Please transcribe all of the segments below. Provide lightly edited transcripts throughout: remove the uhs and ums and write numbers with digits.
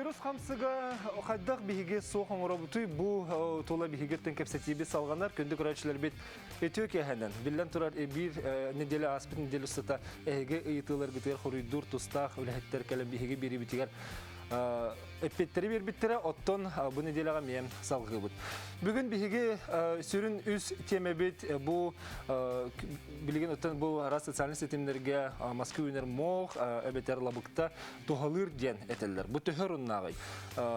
Коронавирус хамсыга хайдах биһиги суох оҥоробутуй бу тула биһигиттэн кэпсэтиибит салҕанар. Күндү көрөөччүлэрбит үтүө киэһэнэн. Биллэн турар биир неделя ааспыт неделя устата эһиги ыйытыыларгытыгар хоруйдуур тустаах үлэһиттэр кэлэн биһиги биэрибитигэр эппиэттэри биэрбиттэрэ, оттон бу неделяҕа эмиэ салҕыыбыт. Бүгүн биһиги сүрүн үс тиэмэбит бу билигин оттон бу араас социальнай ситимнэргэ Москва үүнэр мох эбэтэр лабыкта туһалыыр диэн этэллэр. Бу төһө оруннааҕый?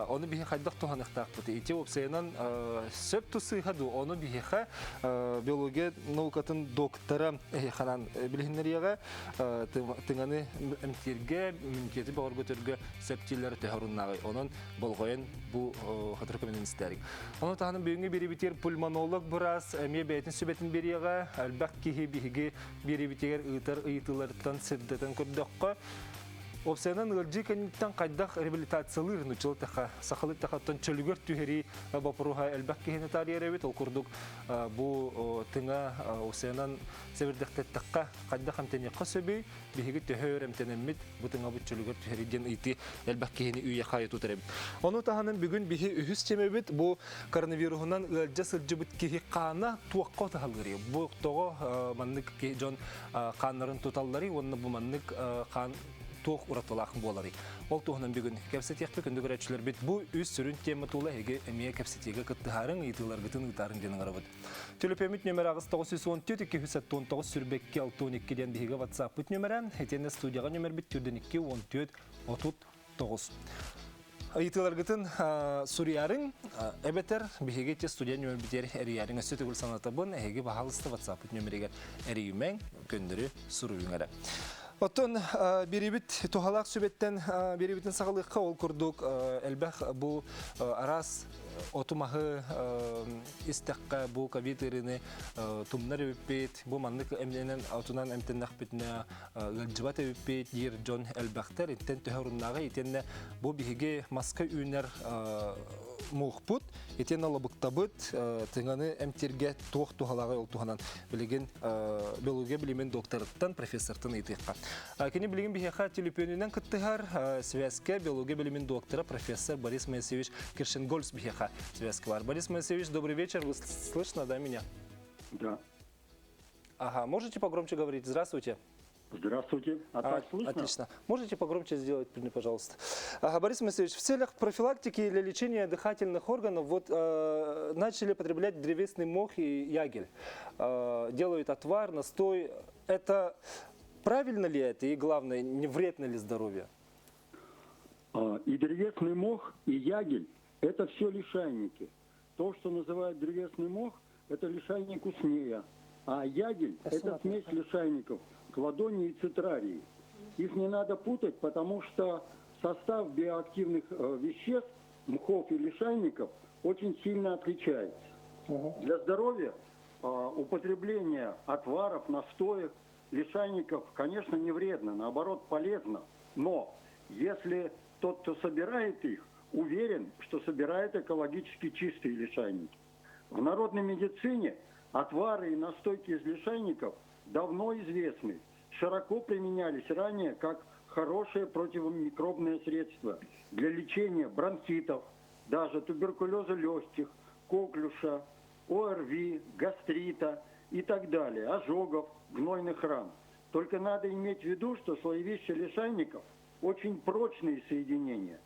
Ону биһи хайдах туһаныахтаахпытый? Ити уопсайынан сөп тусыыха дуу? Ону биһиэхэ биология наукатын доктора ханан билиһиннэриэҕэ тыҥаны эмтииргэ, иммунитеты бөҕөргөтөргө сөп дииллэрэ төһө оруннааҕый? Онон болҕойон бу хатыры көмөнөн истээриҥ. Ону таһынан бүгүҥҥү биэрибитигэр пульмонолог быраас эмиэ бэйэтин сүбэтин биэриэҕэ. Элбэх киһи биһиги биэрибитигэр ыытар ыйытыыларыттан сирдэтэн көрдөххө, Уопсайынан ыалдьыы кэнниттэн хайдах реабилитациялыыр нуччалыы тэхэ, сахалыы тэхэ чөлүгэр түһэрии боппуруоһа элбэх киһини таарыйар эбит. Ол курдук бу тыҥа уопсайынан сэбирдэхтэттэххэ хайдах эмтэниэххэ сөбүй, биһиги төһө өр эмтэнэммит бу тыҥабыт чөлүгэр түһэрий диэн ыйытыы элбэх киһини үйэ-хаайа тутар эбит. Ону таһынан бүгүн биһи үһүс темэбит бу коронавируһунан ыалдьа сылдьыбыт киһи хаана туохха утаһалыырый? Бу тоҕо маннык дьон хааннарын туталларый уонна бу маннык хаан туох уратылаах буоларый? Ол туһунан бүгүн кэпсэтиэхпит, күндү көрөөччүлэрбит бу үс сүрүн тема тула эһиги эмиэ кэпсэтиигэ кыттыһаарыҥ, ыйытыыларгытын ыытаарыҥ диэн ыҥырабыт. Төлөпүөммүт нөмерэ 8 914 279 22 62 диэн биһиги WhatsApp-пыт нөмерэ, итиэннэ студияҕа нөмербит 42 14 39. Ыйытыыларгытын суруйарыҥ, эбэтэр биһиги ити студия нөмербитигэр эрийэриҥ өссө төгүл санатабын, эһиги баһаалыста WhatsApp нөмеригэр эрийимэҥ, көннөрү суруйуҥ эрэ. Оттон биэрибит туһалаах сүбэттэн биэрибитин саҕалыахха ол курдук элбэх бу араас оту-маһы истэххэ бу ковид ыарыыны тумнар эбиппит, бу маннык эмнэнэн отунан эмтэннэхпитинэ ыалдьыбат эбиппит диир дьон элбэхтэр. Итинтэн төһө оруннааҕый? Итиэннэ бу биһиги маска үүнэр муохпут, итиэннэ лабыктабыт тыҥаны эмтииргэ туох туһалааҕый ол туһанан билигин биология билимин докторыттан, профессортан ыйытыахха. Кини билигин биһиэхэ төлөпүөнүнэн кыттыһар связка биология билимин доктора, профессор Борис Моисеевич Киршенгольц биһиэхэ связка бар. Борис Моисеевич, добрый вечер. Вы слышно, да, меня? Да. Ага, можете погромче говорить? Здравствуйте. Здравствуйте. А так слышно? Отлично. Можете погромче сделать, пожалуйста? Ага, Борис Моисеевич, в целях профилактики или лечения дыхательных органов вот начали потреблять древесный мох и ягель. Делают отвар, настой. Это правильно ли это и, главное, не вредно ли здоровью? И древесный мох, и ягель – это все лишайники. То, что называют древесный мох, это лишайник уснея. А ягель – это смесь лишайников кладонии и цитрарии. Их не надо путать, потому что состав биоактивных веществ, мхов и лишайников очень сильно отличается. Для здоровья употребление отваров, настоек, лишайников, конечно, не вредно, наоборот, полезно. Но если тот, кто собирает их, уверен, что собирает экологически чистые лишайники. В народной медицине отвары и настойки из лишайников давно известны, широко применялись ранее как хорошее противомикробное средство для лечения бронхитов, даже туберкулеза легких, коклюша, ОРВИ, гастрита и так далее, ожогов, гнойных ран. Только надо иметь в виду, что слоевища лишайников очень прочные соединения.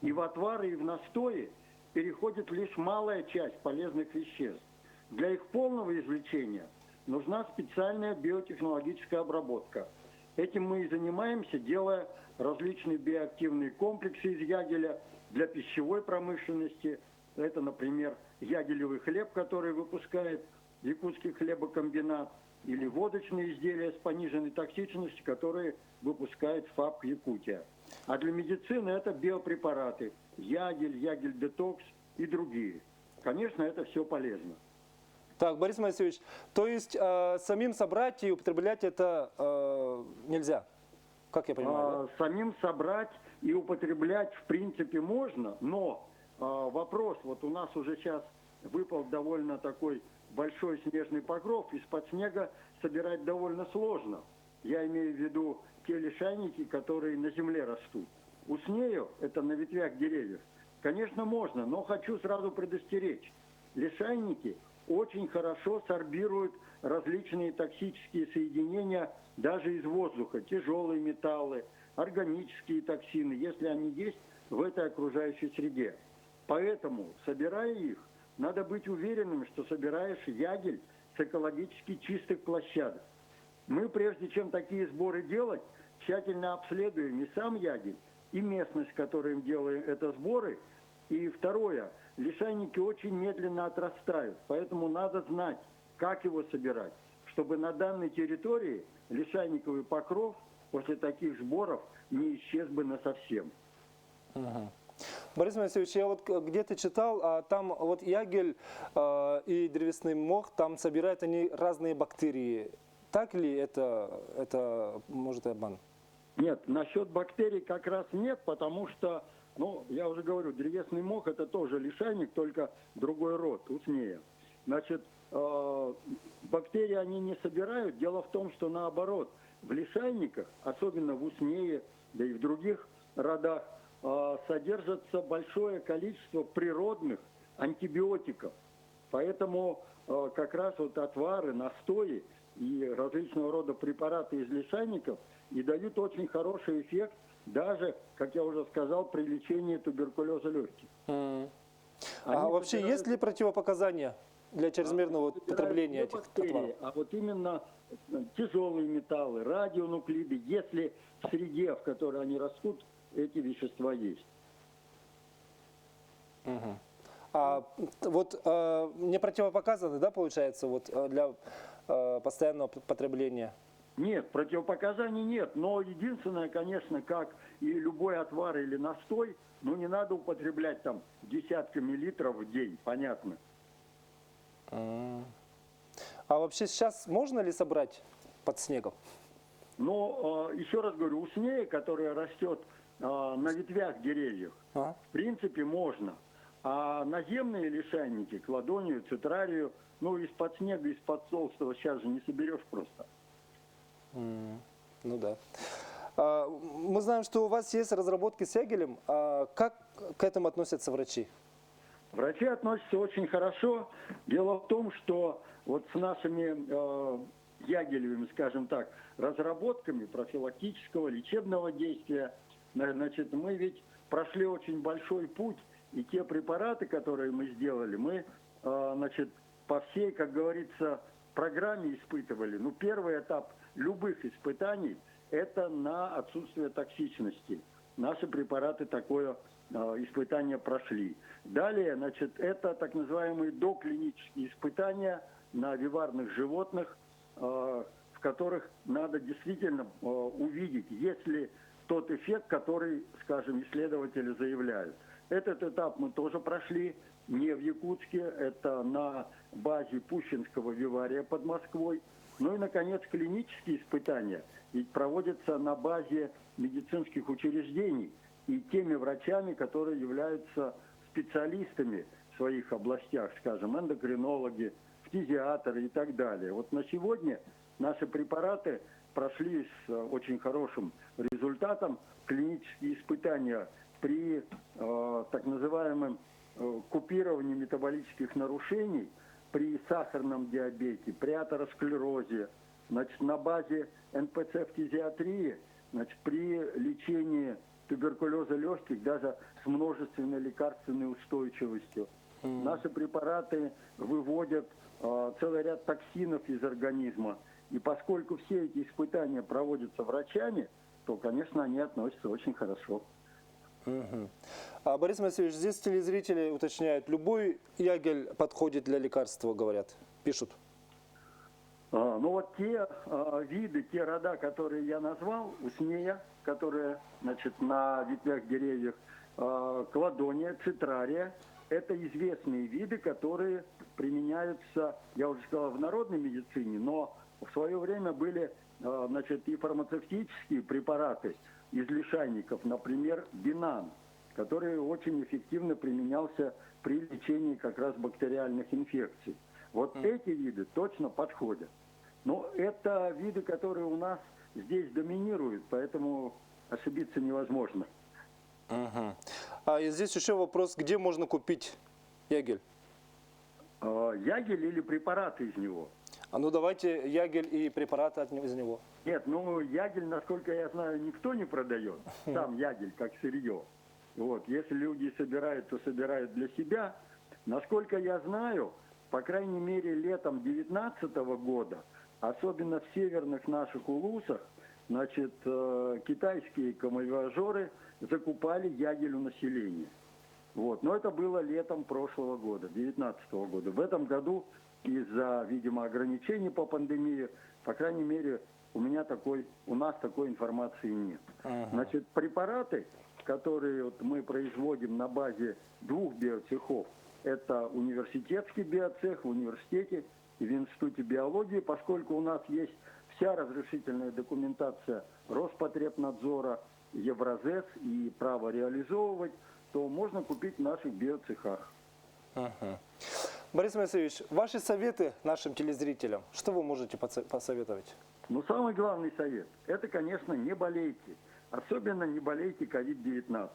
И в отвары, и в настои переходит лишь малая часть полезных веществ. Для их полного извлечения нужна специальная биотехнологическая обработка. Этим мы и занимаемся, делая различные биоактивные комплексы из ягеля для пищевой промышленности. Это, например, ягелевый хлеб, который выпускает Якутский хлебокомбинат, или водочные изделия с пониженной токсичностью, которые выпускает ФАПК Якутия. А для медицины это биопрепараты – ягель, ягель-детокс и другие. Конечно, это все полезно. Так, Борис Моисеевич, то есть самим собрать и употреблять это нельзя? Как я понимаю, да? Самим собрать и употреблять в принципе можно, но вопрос, вот у нас уже сейчас выпал довольно такой большой снежный покров, из-под снега собирать довольно сложно. Я имею в виду те лишайники, которые на земле растут. Уснею, это на ветвях деревьев, конечно, можно, но хочу сразу предостеречь. Лишайники очень хорошо сорбируют различные токсические соединения даже из воздуха, тяжелые металлы, органические токсины, если они есть в этой окружающей среде. Поэтому, собирая их, надо быть уверенным, что собираешь ягель с экологически чистых площадок. Мы, прежде чем такие сборы делать, тщательно обследуем и сам ягель, и местность, в которой мы делаем это сборы. И второе, лишайники очень медленно отрастают, поэтому надо знать, как его собирать, чтобы на данной территории лишайниковый покров после таких сборов не исчез бы насовсем. Угу. Борис Моисеевич, я вот где-то читал, а там вот ягель и древесный мох, там собирают они разные бактерии. Так ли это может обман? Нет, насчет бактерий как раз нет, потому что, ну, я уже говорю, древесный мох это тоже лишайник, только другой род, уснее. Значит, бактерии они не собирают. Дело в том, что наоборот, в лишайниках, особенно в уснее, да и в других родах, содержится большое количество природных антибиотиков. Поэтому как раз вот отвары, настои и различного рода препараты из лишайников и дают очень хороший эффект даже, как я уже сказал, при лечении туберкулеза легких. А вообще есть ли противопоказания для чрезмерного потребления этих отваров? А вот именно тяжелые металлы, радионуклиды, если в среде, в которой они растут, эти вещества есть. Угу. А вот не противопоказаны, да, получается, вот для постоянного потребления? Нет, противопоказаний нет, но единственное, конечно, как и любой отвар или настой, ну не надо употреблять там десятками литров в день, понятно. А вообще сейчас можно ли собрать под снегом? Ну, еще раз говорю, уснея, которая растет на ветвях деревьев, в принципе, можно. А наземные лишайники, кладонию, цитрарию, ну, из-под снега, из-под толстого сейчас же не соберешь просто. Ну да. Мы знаем, что у вас есть разработки с ягелем. А как к этому относятся врачи? Врачи относятся очень хорошо. Дело в том, что вот с нашими ягелевыми, скажем так, разработками профилактического, лечебного действия, значит, мы ведь прошли очень большой путь, и те препараты, которые мы сделали, мы, значит, по всей, как говорится, программе испытывали. Ну, первый этап любых испытаний – это на отсутствие токсичности. Наши препараты такое испытание прошли. Далее, значит, это так называемые доклинические испытания на виварных животных, в которых надо действительно увидеть, есть ли тот эффект, который, скажем, исследователи заявляют. Этот этап мы тоже прошли не в Якутске, это на базе Пущинского вивария под Москвой. Ну и, наконец, клинические испытания ведь проводятся на базе медицинских учреждений и теми врачами, которые являются специалистами в своих областях, скажем, эндокринологи, фтизиаторы и так далее. Вот на сегодня наши препараты прошли с очень хорошим результатом клинические испытания при так называемом купировании метаболических нарушений при сахарном диабете, при атеросклерозе, значит, на базе НПЦ-фтизиатрии, значит, при лечении туберкулеза легких даже с множественной лекарственной устойчивостью. Наши препараты выводят целый ряд токсинов из организма. И поскольку все эти испытания проводятся врачами, то, конечно, они относятся очень хорошо. Угу. А, Борис Моисеевич, здесь телезрители уточняют, любой ягель подходит для лекарства, говорят, пишут. Ну вот те виды, те рода, которые я назвал, уснея, которые, значит, на ветвях деревьев, кладония, цитрария, это известные виды, которые применяются, я уже сказал, в народной медицине, но в свое время были, значит, и фармацевтические препараты из лишайников, например, бинан, который очень эффективно применялся при лечении как раз бактериальных инфекций. Вот эти виды точно подходят. Но это виды, которые у нас здесь доминируют, поэтому ошибиться невозможно. Угу. А здесь еще вопрос, где можно купить ягель? Ягель или препараты из него? А ну давайте ягель и препараты от, из него. Нет, ну ягель, насколько я знаю, никто не продает. Сам ягель как сырье. Вот, если люди собирают, то собирают для себя. Насколько я знаю, по крайней мере, летом 2019 года, особенно в северных наших улусах, значит, китайские коммивояжеры закупали ягель у населения. Вот. Но это было летом прошлого года, 2019 года. В этом году из-за, видимо, ограничений по пандемии, по крайней мере, у меня такой, у нас такой информации нет. Значит, препараты, которые вот мы производим на базе двух биоцехов, это университетский биоцех в университете и в Институте биологии, поскольку у нас есть вся разрешительная документация Роспотребнадзора, Евразес и право реализовывать, то можно купить в наших биоцехах. Угу. Борис Моисеевич, ваши советы нашим телезрителям, что вы можете посоветовать? Ну, самый главный совет – это, конечно, не болейте. Особенно не болейте COVID-19.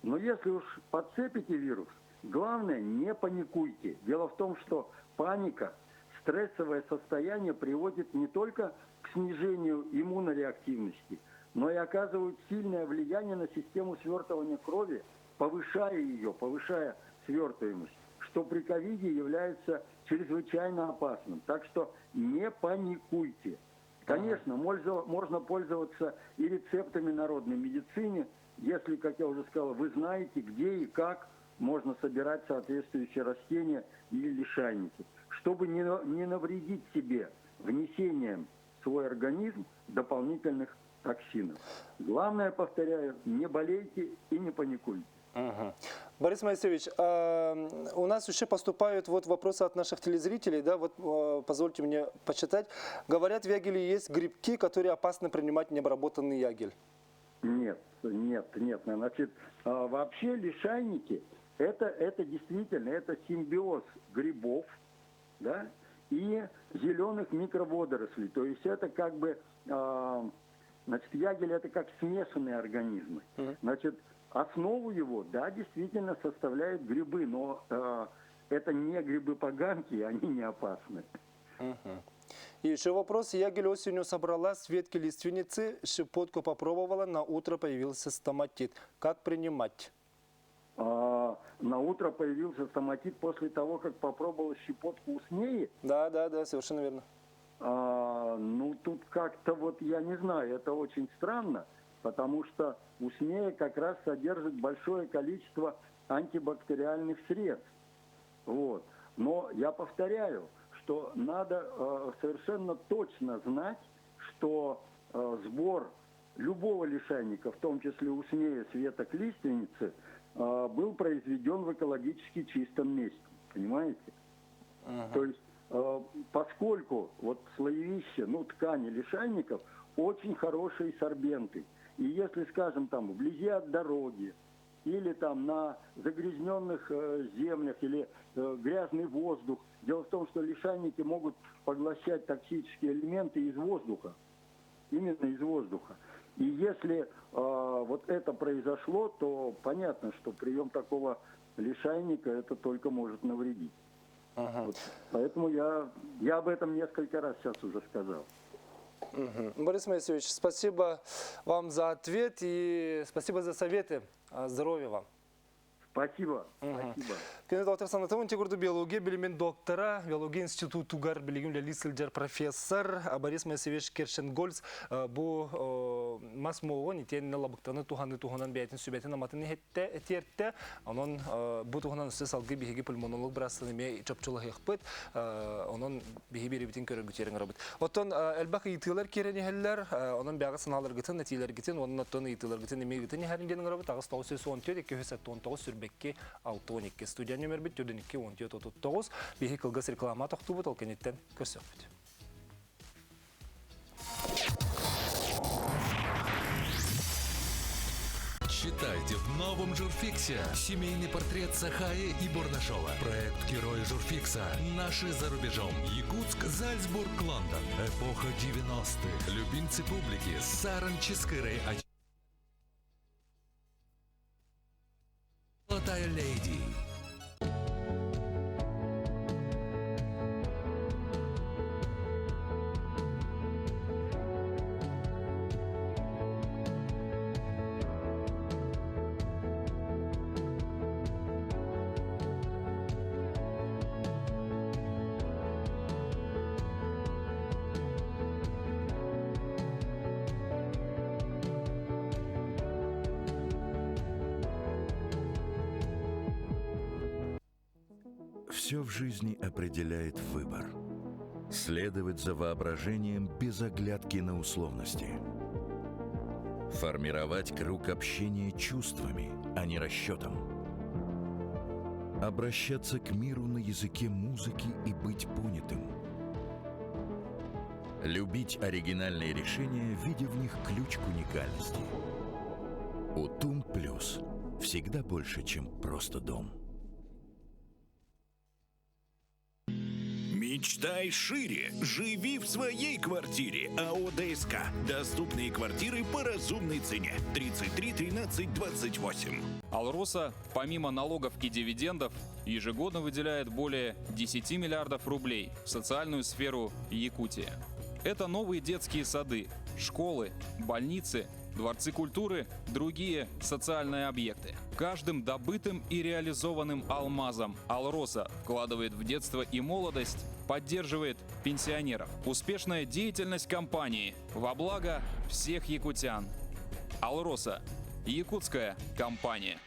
Но если уж подцепите вирус, главное, не паникуйте. Дело в том, что паника, стрессовое состояние приводит не только к снижению иммунореактивности, но и оказывают сильное влияние на систему свертывания крови, повышая ее, повышая свертываемость, что при ковиде является чрезвычайно опасным. Так что не паникуйте. Конечно, можно пользоваться и рецептами народной медицины, если, как я уже сказал, вы знаете, где и как можно собирать соответствующие растения или лишайники, чтобы не навредить себе внесением в свой организм дополнительных токсинов. Главное, повторяю, не болейте и не паникуйте. Угу. Борис Моисеевич, у нас еще поступают вот вопросы от наших телезрителей, да, вот позвольте мне почитать. Говорят, в ягеле есть грибки, которые опасно принимать необработанный ягель. Нет, нет, нет. Значит, вообще лишайники, это действительно, это симбиоз грибов, да, и зеленых микроводорослей. То есть это как бы, значит, ягель это как смешанные организмы. Значит, основу его, да, действительно составляют грибы, но это не грибы-поганки, они не опасны. Угу. И еще вопрос. Ягель осенью собрала с ветки лиственницы, щепотку попробовала, на утро появился стоматит. Как принимать? На утро появился стоматит после того, как попробовала щепотку уснеи? Да, да, да, совершенно верно. Ну, тут как-то вот, я не знаю, это очень странно, потому что усмея как раз содержит большое количество антибактериальных средств. Вот. Но я повторяю, что надо совершенно точно знать, что сбор любого лишайника, в том числе усмея с веток лиственницы, был произведен в экологически чистом месте. Понимаете? То есть, поскольку вот слоевище, ну, ткани лишайников очень хорошие сорбенты. И если, скажем, там вблизи от дороги, или там на загрязненных землях, или грязный воздух. Дело в том, что лишайники могут поглощать токсические элементы из воздуха. Именно из воздуха. И если вот это произошло, то понятно, что прием такого лишайника это только может навредить. Ага. Вот. Поэтому я об этом несколько раз сейчас уже сказал. Угу. Борис Моисеевич, спасибо вам за ответ и спасибо за советы. Здоровья вам. Спасибо. Спасибо. Кини доктор санатымын тегурду биология билимин доктора, биология институтугар билигин үлэлии сылдьар профессор Борис Моисеевич Кершенгольц бу мас муоҕун итиэннэ лабыктаны туһаныы туһунан бэйэтин сүбэтин-аматын тиэртэ. Онон бу туһунан өссө салгыы биһиги пульмонолог быраастыын эмиэ чопчулаһыахпыт. Онон биһиги биэриибитин көрөргүтүгэр ыҥырабыт. Оттон элбэх ыйытыылар киирэн иһэллэр. Онон бэйэҕит санааларгытын, этиилэргитин, уонна оттон ыйытыыларгытын эмиэ ыытан иһэриҥ диэн ыҥырабыт. 8 914 279 22 62. Студия нүөмэрбит 42 14 39. Биһиги кылгас реклама тохтуубут, ол кэнниттэн көрсүөхпүт. Читайте в новом Журфиксе. Семейный портрет Сахаи и Бурнашова. Проект Герои Журфикса. Наши за рубежом. Якутск, Зальцбург, Лондон. Эпоха 90-х. Любимцы публики. Саран Чискыры. Золотая леди. Все в жизни определяет выбор. Следовать за воображением без оглядки на условности. Формировать круг общения чувствами, а не расчетом. Обращаться к миру на языке музыки и быть понятым. Любить оригинальные решения, видя в них ключ к уникальности. Утум Плюс. Всегда больше, чем просто дом. Мечтай шире. Живи в своей квартире. АО ДСК. Доступные квартиры по разумной цене. 33 13 28. Алроса, помимо налогов и дивидендов, ежегодно выделяет более 10 миллиардов рублей в социальную сферу Якутии. Это новые детские сады, школы, больницы, дворцы культуры, другие социальные объекты. Каждым добытым и реализованным алмазом Алроса вкладывает в детство и молодость, поддерживает пенсионеров. Успешная деятельность компании во благо всех якутян. Алроса – якутская компания.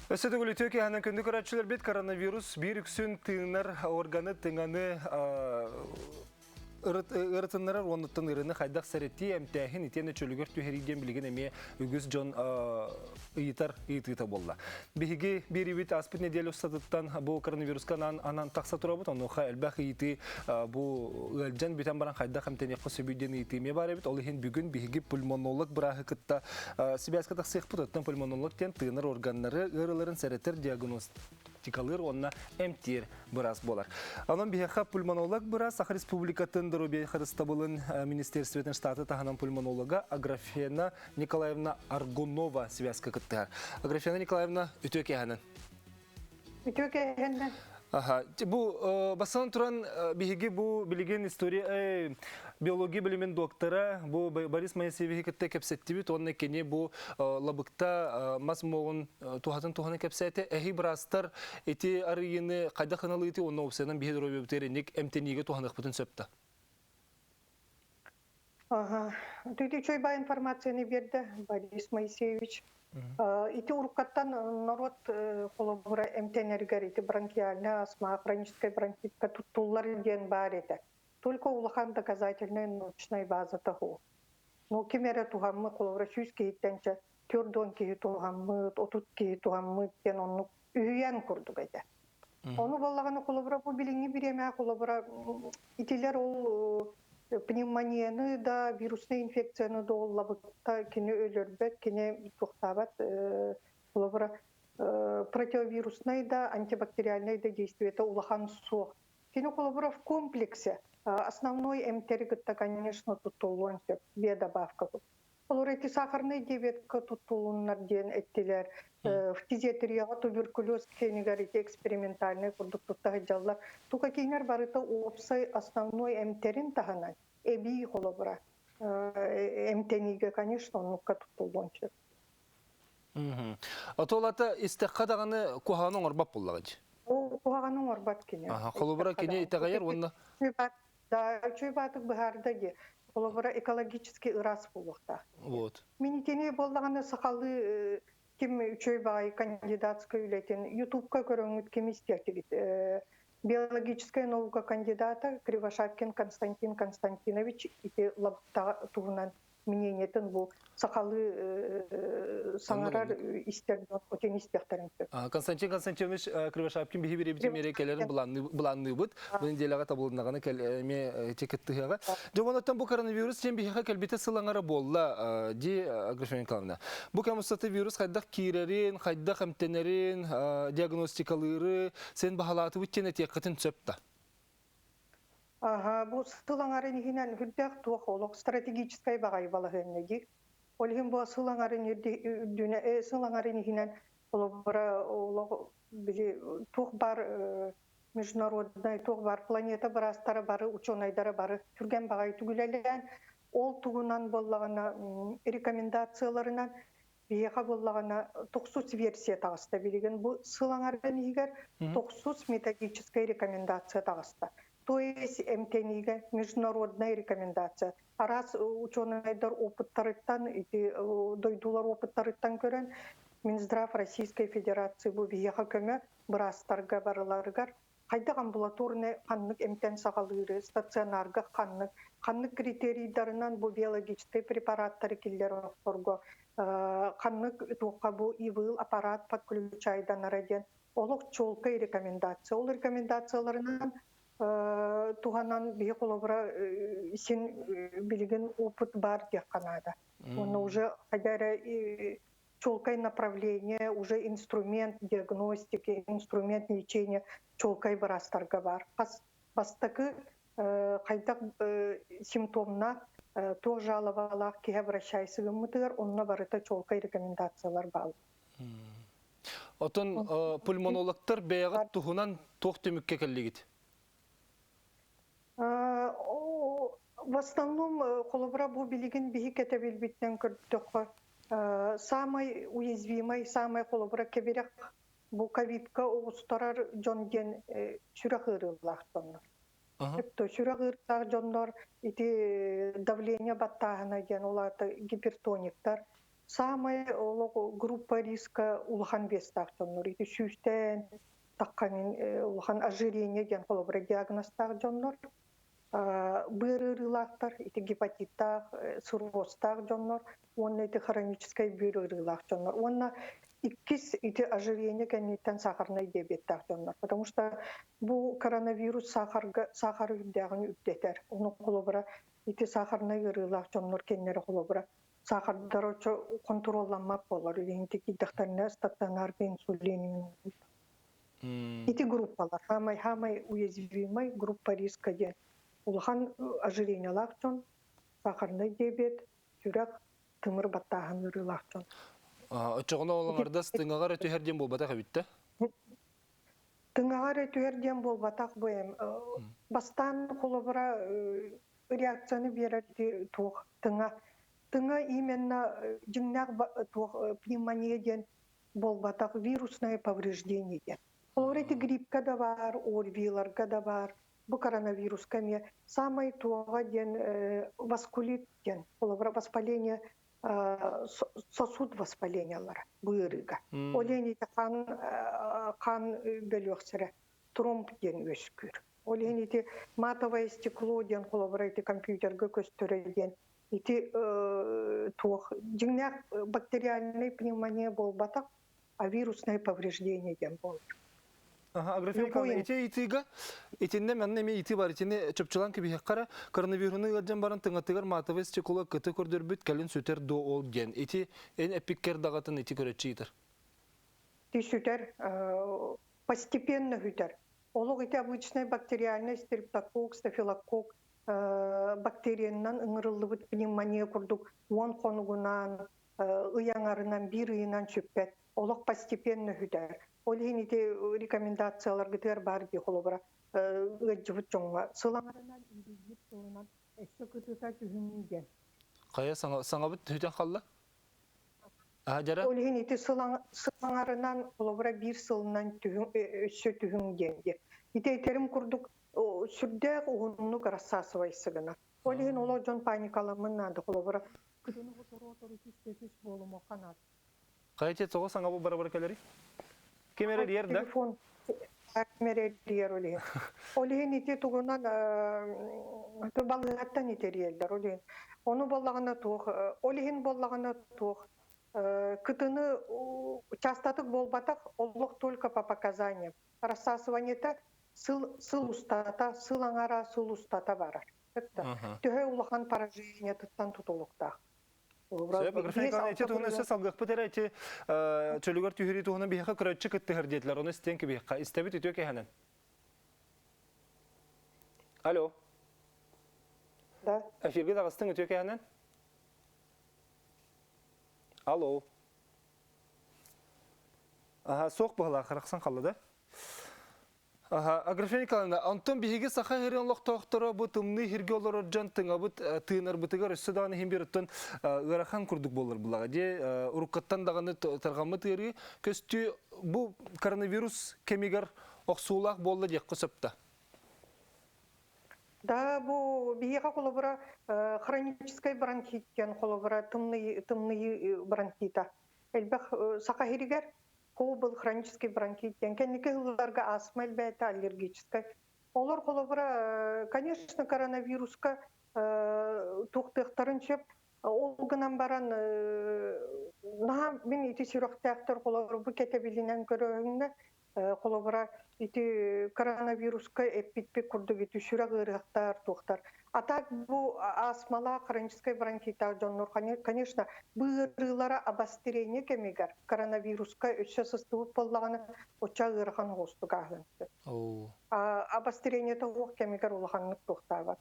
Өссө төгүл үтүө киһэнэн күндү көрөөччүлэрбит коронавирус биир үксүн тыынар органы тыҥаны ырытыннарар уонуттан ырыны хайдах сэрэтии эмтээһин итиэннэ чөлүгэр түһэрии диэн билигин эмиэ үгүс дьон ыйытар ыйытыыта буолла. Биһиги биэрибит ааспыт нэдиэлэ устатыттан бу коронавируска анаан анаан тахса турабыт. Онуоха элбэх ыйытыы бу ыалдьан бүтэн баран хайдах эмтэниэххэ сөбүй диэн ыйытыы эмиэ баар эбит. Ол иһин бүгүн биһиги пульмонолог бырааһы кытта сибээскэ тахсыахпыт. Оттон пульмонолог диэн тыынар органнары ыарыыларын сэрэтэр диагностикалыыр уонна эмтиир быраас буолар. Онон биһиэхэ пульмонолог быраас Саха Республикатын доруобуйа харыстабылын министерствотын штаты таһынан пульмонолога Аграфена Николаевна Аргунова связка кыттыһар. Аграфена Николаевна, үтүө киэһэнэн. Үтүө киэһэнэн. Аха, бу бастан туран биһиги бу билигин история биология билимин доктора бу Борис Моисеевичи кытта кэпсэттибит уонна кини бу лабыкта мас муоҕун туһатын туһанан кэпсээтэ. Эһи быраастар ити арыйыыны хайдах ыналыыты уонна уопсайынан биһи доруобуйабытыгар инник эмтэниигэ туһаныахпытын сөп да? Ага. Тут үчүгэй бай информацияны биэрдэ Борис Моисеевич. Ити уруккаттан норуот холобура эмтэнэригэр ити бронхиальная астма, хроническая бронхитка туттуллар диэн баар этэ. Только улахан доказательная научная база того. Ну, ким эрэ туһаммыт, холобура сүүс киһиттэн чэ 40 киһи туһаммыт, 30 киһи туһаммыт диэн оннук үһүйээн курдук этэ. Ону буоллаҕына холобура бу билиҥҥи бириэмэ холобура итилэр ол пневмонияны да вируснай инфекцияны да оллабытта кини өлөрбөт, кини туохтаабат холобура противовируснай да антибактериальнай да действиета улахан суох. Кини холобура в комплексе основной эмтери кытта конечно туттуллуон сөп биодобавка. Олор эти сахарный диабетка туттулуннар диэн эттилэр. Фтизиатрияҕа туберкулез киэнигэр ити экспериментальный курдук тутта сылдьаллар. Тука кинилэр барыта уопсай основной эмтэрин таһынан эбии холобура эмтэниигэ, конечно, оннукка туттуллуон сөп. Отолата истэххэ даҕаны куһаҕаны оҥорбот буоллаҕа дии. Ол куһаҕаны оҥорбот кини. Холобура кини итэҕэйэр уонна Да, үчүгэй баатык быһаарда дии. Холобура, экологически ыраас буолуохтаах. Вот. Мин итини буоллаҕына сахалыы ким үчүгэй баҕайы кандидатскай үлэтин Ютубка көрөҥҥүт ким истиэхтигит биологическая наука кандидата Кривошапкин Константин Константинович ити лаптаҕа туһунан мнениетын бу сахалыы саҥарар истэр дьон отин истиэхтэрин сөп. Константин Константинович Кривошапкин биһи бириэбитин миэрэ кэлэрин былаанныыбыт. Бу неделяҕа табылыннаҕына эмиэ кыттыһыаҕа. Дьэ онон бу коронавирус диэн биһиэхэ кэлбитэ сыл аҥара буолла дии Аграфена Николаевна. Бу кэм устата вирус хайдах киирэрин, хайдах эмтэнэрин, диагностикалыыры сен баһалаатыбыт диэн этиэххитин сөп да? Аха, бу сыл аҥарын иһинэн үрдээх туох олох стратегическай баҕайы балаһыанньа дии. Ол иһин бу сыл аҥарын үрдүнэ сыл аҥарын иһинэн холобура олох били туох баар международнай туох баар планета быраастара бары учуонайдара бары түргэн баҕайы түгүлэлээн ол тугунан буоллаҕына рекомендацияларынан биһиэхэ буоллаҕына тохсус версия таҕыста билигин бу сыл аҥарын иһигэр тохсус методическай рекомендация таҕыста то есть эмтэниигэ международная рекомендация араас учуонайдар опыттарыттан ити дойдулар опыттарыттан көрөн Минздрав Российской Федерации бу биһиэхэ көмө быраастарга барыларыгар хайдах амбулаторный ханнык эмтэн саҕалыыры, стационарга ханнык, ханнык критерийдарынан бу биологическай препараттары киллэрэ охсорго, ханнык туохха бу ИВЛ аппарат подключайданара диэн олох чуолкай рекомендация. Ол рекомендацияларынан туһанан биһи холобура син билигин опыт баар диэххэ наада. Уонна уже хайда эрэ чуолкай направление, уже инструмент диагностики, инструмент лечения чуолкай быраастарга баар. Хас бастакы хайдах симптомна туох жалобалаах киһи обращайся гыммытыгар онно барыта чуолкай рекомендациялар бааллар. Отон пульмонологтар бэйэҕит туһунан туох түмүккэ кэллигит? В основном холобура бу билигин биһи кэтэбилбиттэн көрдөххө самай уязвимай, самай холобура кэбирэх бу ковидка оҕустарар дьон диэн сүрэх ыарыылаах дьоннор. То сүрэх ыарыылаах дьоннор ити давление баттааһына диэн ол аата гипертониктар самай олох группа риска улахан вестаах дьоннор ити сүүстэн тахханын улахан ожирение диэн холобура диагнозтаах дьоннор быар ыарыылаахтар, ити гепатиттаах, циррозтаах дьоннор уонна ити хроническай бүөр ыарыылаах дьоннор уонна иккис ити ожирение кэнниттэн сахарнай диабеттаах дьоннор. Потому что бу коронавирус сахарга сахары үрдээҕин үрдэтэр. Ону холобура ити сахарнай ыарыылаах дьоннор кэннэрэ холобура сахардара хонтуруолламмат буолар. Илиһинти киирдэхтэринэ стационарга инсулин Ити группалар самай самай уязвимай группа риска диэн улахан ожирениелаах дьон, сахарнай диабет, сүрэх, тымыр баттааһын ыарыылаах дьон. Оччоҕуна ол аҥардас тыҥаҕар өтүһэр диэн буолбатах эбит да? Тыҥаҕар өтүһэр диэн буолбатах бу эм. Бастаан холобура реакцияны биэрэр туох тыҥа. Тыҥа именно дьиҥнээх туох пневмония диэн буолбатах вирусное повреждение диэн. Холобура ити гриппка да баар, ОРВИларга да баар, бу коронавируска эмиэ самай туоҕа диэн васкулит диэн, холобура воспаление сосуд воспалениялара бу ыарыыга. Ол иһин ити хаан хаан бөлүөхсэрэ тромб диэн үөскүүр. Ол иһин ити матовое стекло диэн холобура ити компьютерга көстөрө диэн Ити туох дьиҥнээх бактериальнай пневмония буолбатах, а вирусное повреждение диэн буолар. Ага, Аграфена Николаевна, ити итига итиннэ манна эмиэ ити бар итини чопчулаан кэбиһиэххэ коронавируһу ыалдьан баран тыҥатыгар матовый стекло кыты көрдөрбүт кэлин сүтэр дуо ол диэн ити эн эппиккэр даҕатын ити көрөччү ыытар. Ти сүтэр постепенно сүтэр. Олох ити обычный бактериальный стрептококк, стафилококк бактериянан ыҥырыллыбыт пневмония курдук уон хонугунан, ый аҥарынан, биир ыйынан сүппэт. Олох постепенно сүтэр. Ол иһин ити рекомендацияларгытыгар баар дии холобура ыалдьыбыт дьоҥҥо сыл аҥарынан, иирийбит сылынан өссө кытыта түһүҥ диэн. Хайа саҥабыт түһүтэн халла? Аа дьара? Ол иһин ити сыл аҥарынан, холобура биир сылынан түһүҥ, өссө түһүҥ диэн диэ. Ити этэрим курдук сүрдээх уһуннук рассасывайсы гына. Ол иһин олох дьон паникаламмын наада холобура кытыны хотору түс буолумуохха наада. Хайа тоҕо саҥа бу барабар кэлэри? Ким эрэ диэр да? Телефон ким эрэ диэр ол иһин. Ол иһин ити тугунан балыыһаттан итэриэллэр ол иһин. Ону буоллаҕына туох, ол иһин буоллаҕына туох кытыны учаастатык буолбатах, олох только по показаниям. Рассасываниета сыл сыл устата, сыл аҥара сыл устата барар. Төһө улахан поражениетыттан тутулуктаах. Сөп, Аграфена Николаевна, ити туһунан өссө салгыахпыт эрэ ити чөлүгэр түһэрии туһунан биһиэхэ көрөөччү кыттыһар диэтилэр. Ону истиэн кэбиһиэххэ. Истэбит үтүө кэһэнэн. Алло. Да. Эфирге таҕыстыҥ үтүө кэһэнэн. Алло. Аха, суох быһалаах харахсан халла да? Аха, Аграфена Николаевна, онтон биһиги саха сирин олохтоохторо бу тымныы сиргэ олорор дьон тыҥабыт тыынарбытыгар өссө даҕаны иһин биир оттон ыарахан курдук буолар булаҕа. Дьэ, уруккаттан даҕаны тарҕаммыт ыарыы көстүү бу коронавирус кэмигэр охсуулаах буолла диэххэ сөп да? Да, бу биһиэхэ холобура хроническай бронхит диэн холобура тымныы тымныы бронхита элбэх саха сиригэр был хронический бронхит диэн кэнники сылларга астма элбээтэ аллергическай. Олор холобура, конечно, коронавируска туохтыахтарын сөп. Ол гынан баран наһаа мин ити сүрэхтээхтэр холобура бу кэтэбилинэн көрөһүҥҥэ Холобура, ити коронавируска эппиппит курдук ити сүрэх ыарыһахтар, туохтар. А так бу астмалаах, хроническай бронхиттаах дьоннор, конечно, бу ыарыылара обострение кэмигэр коронавируска өссө сыстыбыт буоллаҕына, оччо ыарахан оҕустук ааһыан сөп. Обострение тоҕуох кэмигэр улаханнык туохтаабат.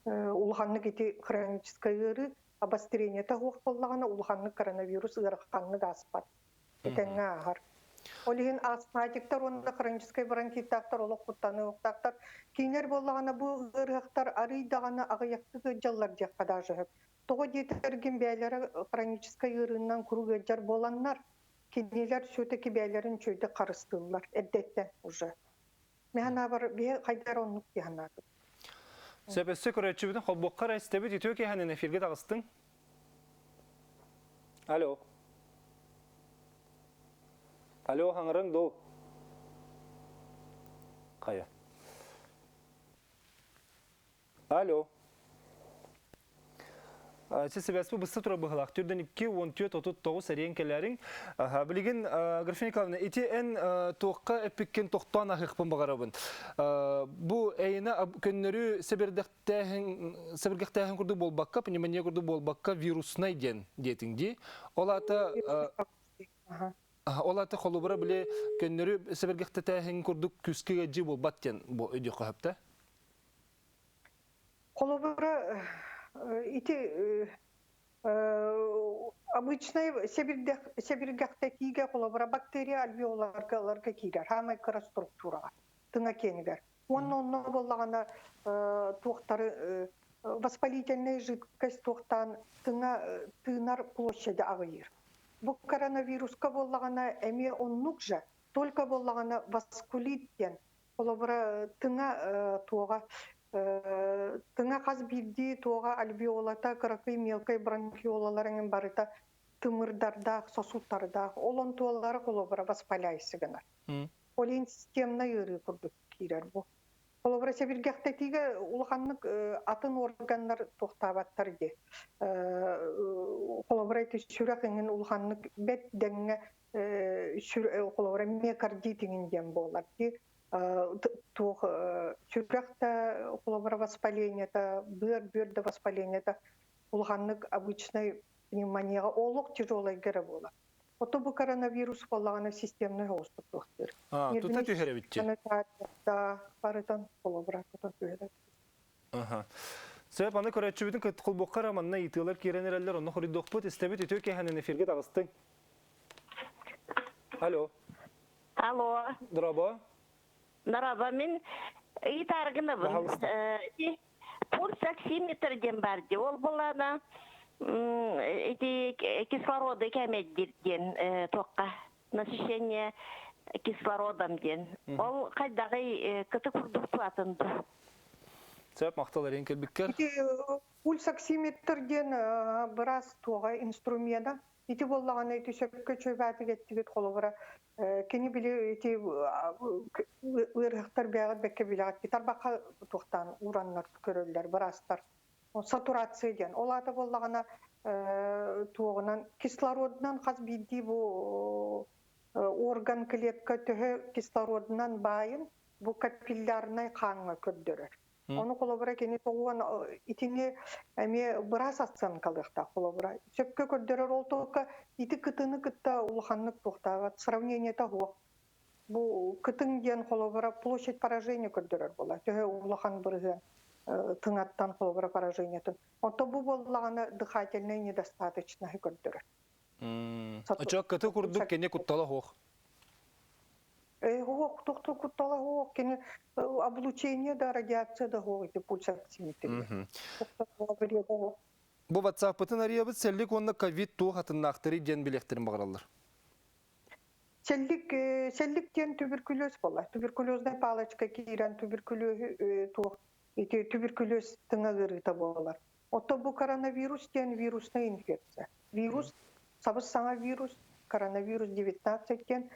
Улаханнык ити хроническай ыарыы обострение тоҕуох буоллаҕына, улаханнык коронавирус ыараханнык ааспат. Этэҥҥэ ааһар. Ол иһин астматиктар уонна хроническай бронхиттаахтар олох куттаныахтаахтар. Кинилэр буоллаҕына бу ыарыһахтар арыый даҕаны аҕыйахтык ыалдьаллар диэххэ даже сөп. Тоҕо диэтэргин бэйэлэрэ хроническай ыарыынан куруук ыалдьар буоланнар, кинилэр все-таки бэйэлэрин үчүгэйдик харыстыыллар эрдэттэн уже. Мин санаабар биһи хайдах оннук дии санаатым. Сөп өссө көрөөччүбүтүн холбуохха эрэ истэбит үтүө киэһэнэн эфиргэ таҕыстыҥ. Алло. Алло, хаҥырыҥ дуу? Хайа. Алло. Сибэспи бысты тура быһылаах. Түрден 2 14 39 эриэн кэлэриҥ. Билигин Графина Николаевна, ити эн туохха эппиккин тохтоон аһыахпын баҕарабын. Бу эйине көннөрү сэбиргэхтээһин курдук буолбакка, пневмония курдук буолбакка вируснай диэн диэтиҥ дии. Ол аата ол аата холобура били көннөрү сэбиргэхтэтээһин курдук күүскэ ыалдьыы буолбат диэн бу өйдүөххэ сөптө. Холобура, ити обычный сэбиргэхтэтиигэ холобура бактерия альвеоларга ыларга киирэр, хаамай кыра структураҕа, тыҥа киэнигэр. Уонна онно буоллаҕына туохтары воспалительная жидкость туохтаан тыҥа тыынар площади аҕыйыыр. Бу коронавируска буоллаҕына эмиэ оннук же, только буоллаҕына васкулит диэн Холобура, тыҥа туоҕа тыҥа хас биирдии туоҕа альвеолата, кыракый мелкай бронхиолаларын барыта тымырдардаах, сосудтардаах. Ол онтуоллара холобура воспаляйсы гынар. Ол иһин системнай ыарыы курдук киирэр бу. Холобура, сэбиргэхтэтиигэ улаханнык атын органнар туохтаабаттар дии. Холобура, ити сүрэх иҥин улаханнык бэт дэҥҥэ холобура миокардит иҥин диэн буолар дии туох сүрэх да холобура воспалениета быар бүөр да воспалениета улаханнык обычный пневмонияҕа олох тяжелайга эрэ буолар. Ото бу коронавирус буоллаҕына системный оҕустук туохтуур. Тута түһэрэбит Да, барытан холобура тута түһэрэр. Аха. Сөп, аны көрөөччүбүтүн холбуохха эрэ манна ыйытыылар киирэн эрэллэр, онно хоруйдуохпут. Истэбит үтүө киэһэнэн эфиргэ таҕыстыҥ. Алло. Алло. Дорообо. Дорообо, мин ыйытааргынабын. Ити пульс оксиметр диэн бар дии. Ол буоллаҕына ити кислороды кэмэйдир диэн туохха насыщение кислородом диэн. Ол хайдаҕый кыты курдук туатын дуу? Сөп, махтал эрин кэлбиккэр. Ити пульсоксиметр диэн быраас туоҕа инструмена. Ити буоллаҕына ити сөпкө чөбөтүк эттигит холобура кини били ити ыарыһахтар бэйэҕит бэккэ билэҕит тарбахха туохтаан ураннар көрөллөр быраастар сатурация диэн. Ол аата буоллаҕына туоҕунан кислородунан хас биирдии бу орган клетка төһө кислородунан баайын бу капиллярнай хааҥҥа көрдөрөр. Ону холобура кини тоҕуон итини эмиэ быраас оценкалыахтаах холобура. Сөпкө көрдөрөр ол туохка ити кытыны кытта улаханнык туохтаабат сравнениета суох. Бу кытын диэн холобура площадь поражения көрдөрөр буолар. Төһө улахан бырыһыан. Тыҥаттан холобура поражениетын. Онтон бу буоллаҕына дыхательнай недостаточноһы көрдөрөр. Очо кыты курдук кини куттала суох. Суох, тохту куттала суох. Кини облучение да, радиация да суох ити пульсоксиметрия. Бу WhatsApp-пытын арыйабыт сэллик уонна ковид туох атыннаахтарый диэн билиэхтэрин баҕараллар. Сэллик, сэллик диэн туберкулез буолла. Туберкулезная палочка киирэн туберкулезу туох ити туберкулез тыҥа ыарыыта буолар. Оттон бу коронавирус диэн вирусная инфекция. Вирус, сабыс-саҥа вирус, коронавирус 19 диэн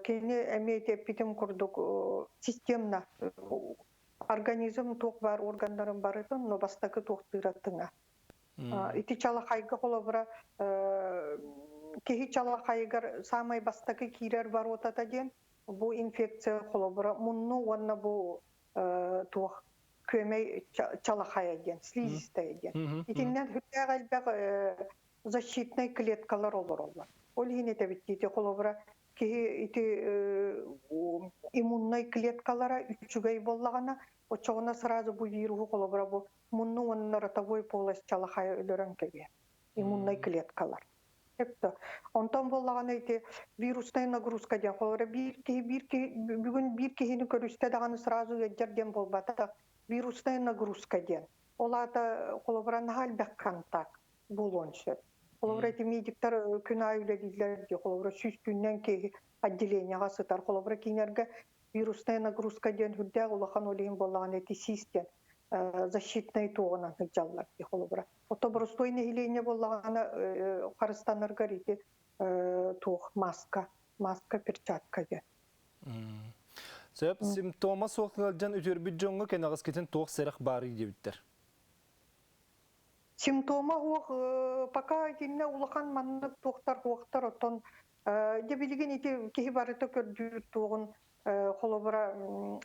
кини эмиэ эппитим курдук системно организм туох баар органнарын барытын, но бастакы туохтыыра тыҥа. Ити чалахайга холобура киһи чалахайыгар самай бастакы киирэр воротата диэн бу инфекция холобура мунну уонна бу туох күөмэй чалахайа диэн, слизистая диэн. Итиннэн сүрдээх элбэх защитнай клеткалар олороллор. Ол иһин этэбит ити холобура киһи ити иммуннай клеткалара үчүгэй буоллаҕына, оччоҕуна сразу бу вируһу холобура бу мунну уонна ротовой полость чалахайа өлөрөн кэбиһэр. Иммуннай клеткалар. Сөптө. Онтон буоллаҕына ити вирусная нагрузка диэн холобура биир киһи биир киһи бүгүн биир киһини көрүстэ даҕаны сразу ыалдьар диэн буолбатах. Вирусная нагрузка диэн. Ол аата холобура наһаа элбэх контакт буолуон сөп. Холобура ити медиктар күн аайы үлэлииллэр дии. Холобура сүүс күннэн киһи отделениеҕа сытар. Холобура кинилэргэ вирусная нагрузка диэн үрдээх улахан ол иһин буоллаҕына ити сиис диэн защитнай туоҕунан сылдьаллар дии холобура. Ото боростуой нэһилиэнньэ буоллаҕына харыстанаргар ити туох маска, маска перчатка диэн. Сөп, симптома суох ыалдьан үтүөрбүт дьоҥҥо кэнэҕэскитин туох сэрэх баарый диэбиттэр. Симптома суох пока итиннэ улахан маннык туохтар суохтар оттон дьэ билигин ити киһи барыта көрдүүр туоҕун холобура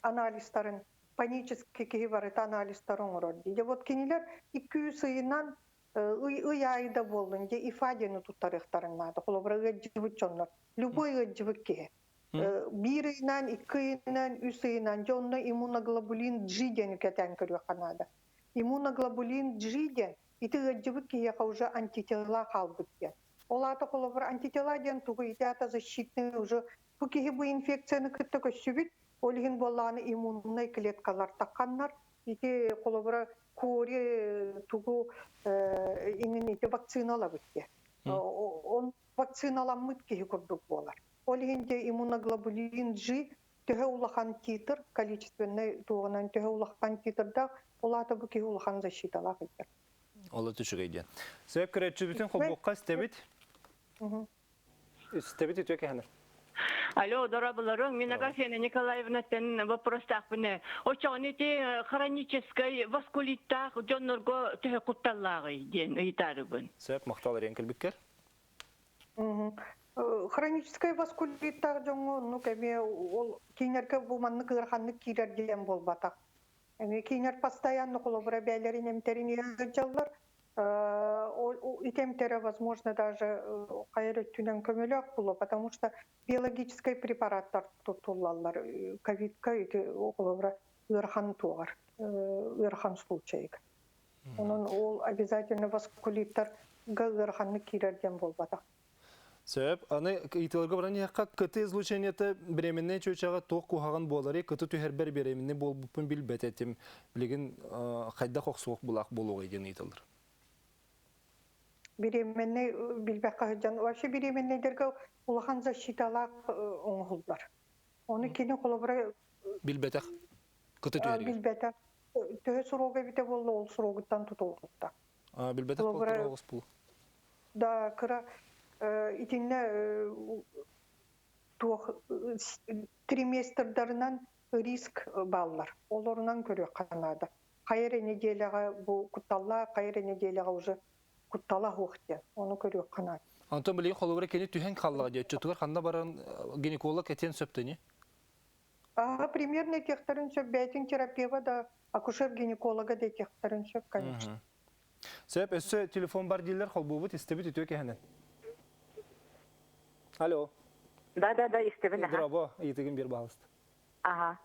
анализтарын панически киһи барыта анализтары оҥорор дии. Дьэ вот кинилэр 200 ыйынан ый ый аайы да буоллун дьэ ИФА диэни туттарыахтарын наада. Холобура ыалдьыбыт дьоннор. Любой ыалдьыбыт киһи. Биир ыйынан, икки ыйынан, үс ыйынан дьэ онно иммуноглобулин G диэни кэтээн көрүөххэ наада. Иммуноглобулин G диэн ити ыалдьыбыт киһиэхэ уже антитела хаалбыт диэн. Ол аата холобур антитела диэн тугу ити аата защитный уже бу киһи бу инфекцияны кытта көрсүбүт, ол иһин буоллаҕына иммуннай клеткалар тахханнар ити холобура кори тугу иҥин ити вакциналабыт диэн. Он вакциналаммыт киһи курдук буолар. Ол иһин дьэ иммуноглобулин G төһө улахан титр, количественный туоҕунан төһө улахан титрдаах, ол аата бу киһи улахан защиталаах ыйдар. Ол үчүгэй диэн. Сөп көрөөччүбүтүн холбуохха истэбит. Истэбит үтүө кэһэнэр. Алло, дорабыларың, мин Агафьяна Николаевнаттан вопростаахпын. Оччоҕуна ити хроническай васкулиттаах дьоннорго төһө кутталлааҕый диэн ыйытаарыбын. Сөп, махтал эрийэн кэлбиккэр. Хроническай васкулиттаах дьоҥҥо оннук эмиэ ол кинилэргэ бу маннык ыараханнык киирэр диэн буолбатах. Эмиэ кинилэр постоянно холобура бэйэлэрин эмтэрин ыалдьаллар. Ити эмтэрэ, возможно, даже хайа эрэ өттүнэн көмөлөөх буолуо, потому что биологическай препараттар туттуллаллар ковидка ити холобура ыарахан туоҕар, ыарахан случайга. Онон ол обязательно васкулиттарга ыараханнык киирэр диэн буолбатах. Сөп. Аны ыйытыыларга баран иһэххэ, кыты излучениета беременнэй чүөчэҕэ туох куһаҕан буоларый? Кыты түһэрбэр беременный буолбуппун билбэт этим. Билигин хайдах охсуох булаах буолуоҕай диэн ыйыталлар. Беременный билбэккэ сылдьан, вообще беременныйдарга улахан защиталаах оҥоһуллар. Ону кини холобура Билбэтэх. Кыты түһэригэр. Билбэтэх. Төһө срога эбитэ буолла, ол срогуттан тутуллубута. Билбэтэх буолтар оҕус бул. Да, кыра итиннэ туох триместрдарынан риск бааллар. Олорунан көрүөххэ наада. Хайа эрэ неделяҕа бу кутталлаах, хайа эрэ неделяҕа уже куттала суох диэн. Ону көрүөххэ наада. Онтон билигин холобура кини түһэн хааллаҕа диэ. Оччотугар ханна баран гинеколог этиэн сөп ини? Ага, примерно этиэхтэрин сөп. Бэйэтин терапевта да, акушер-гинеколога да этиэхтэрин сөп, конечно. Сөп, өссө телефон бар дииллэр, холбуубут, истэбит үтүө кэһэнэн. Алло. Да, да, да, истэбин. Дорообо, ыйытыгын биэр баалыста. Ага.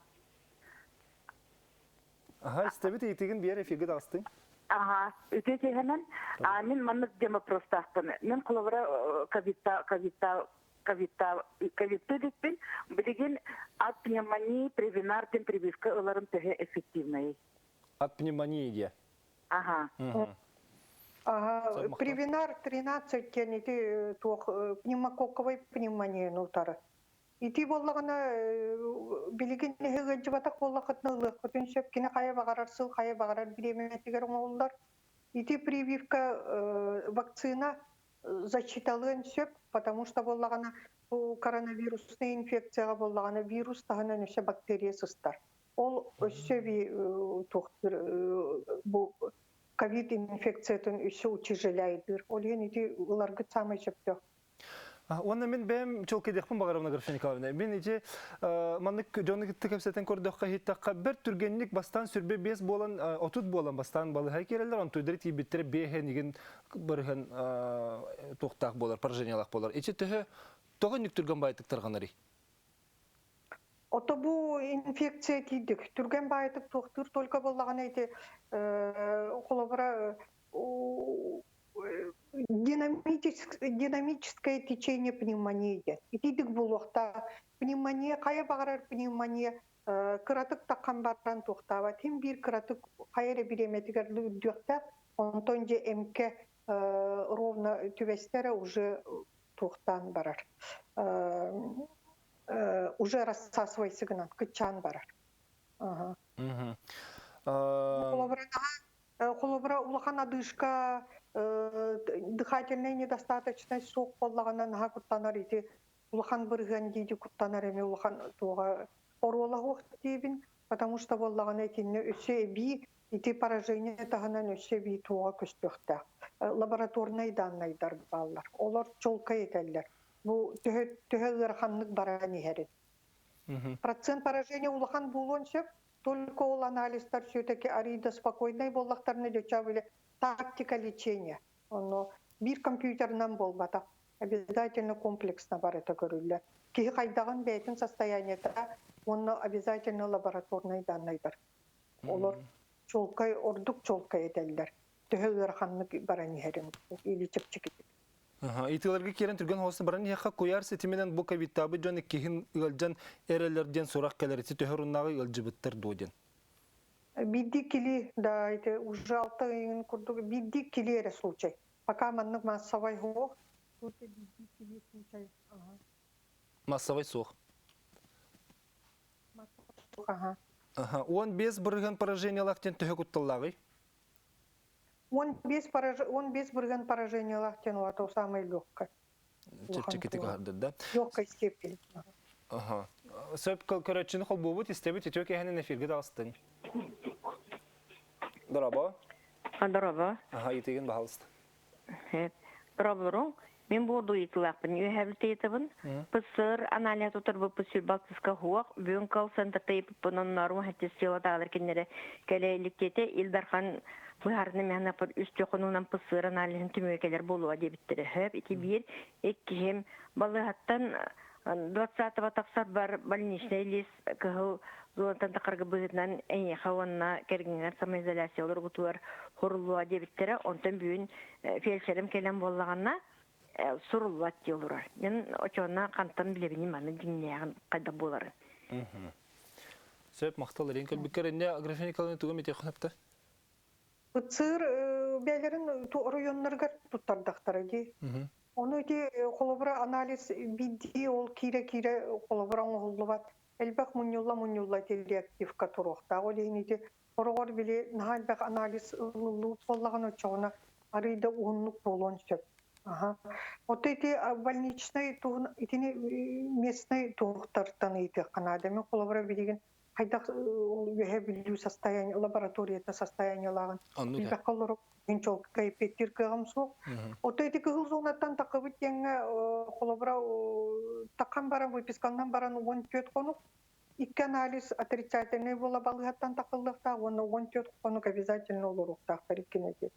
Аха, истэбит ыйытыгын биэр эфиргэ таҕыстыҥ. Аха, үтүө киэһэнэн. А мин маннык диэн вопростаахпын. Мин холобура ковидта ковидта ковидта ковидты диппин. Билигин от пневмонии превенар диэн прививка ыларым төһө эффективный? От пневмонии диye. Аха. Ага, Превенар 13 диэн ити туох пневмококковай пневмонияны утары. Ити буоллаҕына билигин ыалдьыбатах буоллаххытына ылыаххытын сөп. Кини хайа баҕарар сыл хайа баҕарар бириэмэтигэр оҥоһуллар. Ити прививка вакцина защиталыан сөп, потому что буоллаҕына бу коронавирусная инфекцияҕа буоллаҕына вирус таһынан өссө бактерия сыстар. Ол өссө туохтуур бу ковид инфекциятын өссө утяжеляйдыыр. Ол иһин ити ыларгыт саамай сөптөөх. Уонна мин бэйэм чуолкайдыахпын баҕарабын Аграфена Николаевна. Мин ити маннык дьону кытта кэпсэтэн көрдөххө иһиттэххэ бэрт түргэнник бастаан сүрбэ биэс буолан 30 буолан бастаан балыһа киирэллэр, онтуйдары тиийбиттэрэ биэһэн игин барыһан туохтаах буолар, поражениялаах буолар. Ити төһө тоҕо инник түргэн баайтык тарҕанарый? Ото бу инфекция тиийдик. Түргэн баайтык туохтуур только буоллаҕына ити холобура динамическое течение пневмонии диэн. Итидик буолуохтаах. Пневмония хайа баҕарар пневмония кыратык таххан баран туохтаабат. Хим биир кыратык хайа эрэ бириэмэтигэр үрдүөхтээх. Онтон дьэ эмкэ ровно түбэстэрэ уже туохтаан барар. Уже рассасывайсы гынан кыччаан барар. Холобура, Холобура, улахан одышка, дыхательная недостаточность суох буоллаҕына наһаа куттанар ити улахан бырыһыан дии куттанар эми улахан туоҕа оруола суох диибин, потому что буоллаҕына итиннэ өссө эбии ити поражение таһынан өссө эбии туоҕа көстүөхтээх. Лабораторнай даннайдар бааллар. Олор чуолкай этэллэр. Бу төһө төһө ыараханнык баран иһэрин. Процент поражения улахан буолуон сөп, Только ол анализтар все-таки арыйда спокойнай буоллахтарына дьоча били тактика лечения. Ону биир компьютерынан буолбатах. Обязательно комплексно барыта көрүллэр. Киһи хайдаҕын бэйэтин состояниета уонна обязательно лабораторнай даннайдар. Олор чуолкай, ордук чуолкай этэллэр. Төһө ыараханнык баран иһэрин или чэпчэкитик. Ыйытыыларга киирэн түргэн хоһуста баран иһиэххэ куйаар ситиминэн бу ковидтаабыт дьон иккиһин ыалдьан эрэллэр диэн сурах кэлэр. Ити төһө оруннааҕы ыалдьыбыттар дуо диэн. Биирдии кили, да, это уже алта ыйын курдук биирдии кили эрэ случай. Пока маннык массовай суох. Тут биирдии кили случай. Ага. Массовай суох. Ага. Аха. 15% поражениялаах диэн төһө кутталлааҕый? 15 бырыһыан поражениелаах диэн улаата самый легкой. Чэпчэкитик аһардыр да. Легкой степень. Аха. Сөп көрөөччүнү холбуубут истэбит үтүө киэһэнин эфиргэ таҕыстыҥ. Дорообо. Дорообо. Аха, итигин баһалыста. Дорооболоруҥ. Мин буорду ыйытылаахпын үөһэбил ыйытабын. ПСР анализ утарбыппыт сүрбалтыска хуох, бүгүн колл-центрта ыйыппыппын оннору хаттис сила таалар кинилэри кэлэ иликтиэтэ Ил Дархан быһаарына мэхнапыр үс төхонунан ПСР анализын түмүгэ кэлэр буолуо диэбиттэрэ хөп. Ити биир иккиһим балыыһаттан 20-го тахсар бар больничный лист кыһыл зонаттан тахарга быһыытынан эйиэхэ уонна кэргэҥҥэр самоизоляция олоргутугар хоруллуо диэбиттэрэ. Онтон бүгүн фельдшерим кэлэн буоллаҕына суруллубат дии олорор. Мин очоонно хантан билэбиний маны дьиҥнээҕин хайдах буоларын. Сөп, махтал эрин кэлбиккэр инне Аграфена Николаевна тугу митиэххин эптэ? Ыцыр бээлэрин оройуоннарыгар туттардахтара дии. Ону ити холобура анализ биирдии ол киирэ-киирэ холобура оҥоһуллубат. Элбэх мунньулла-мунньулла ити реактивка туруохтаах. Ол иһин ити хороҕор били наһаа элбэх анализ ылыллыбыт буоллаҕына оччоҕуна арыый да уһуннук буолуон сөп. Аха. Ото ити больничный туһун итини местный туһуктартан ыйытыахха наада. Мен холобура билигин хайдах үөһэ бүлүү состояние лабораторията состояниелааҕын билбэккэ олору мин чуолкай эппиэттиир кыаҕым суох. Ото ити кыһыл зонаттан таххыбыт диэҥҥэ холобура таххан баран выписканнан баран 14 хонук икки анализ отрицательный буола балыыһаттан тахыллыахтаах уонна 14 хонук обязательно олоруохтаахтар иккинэти.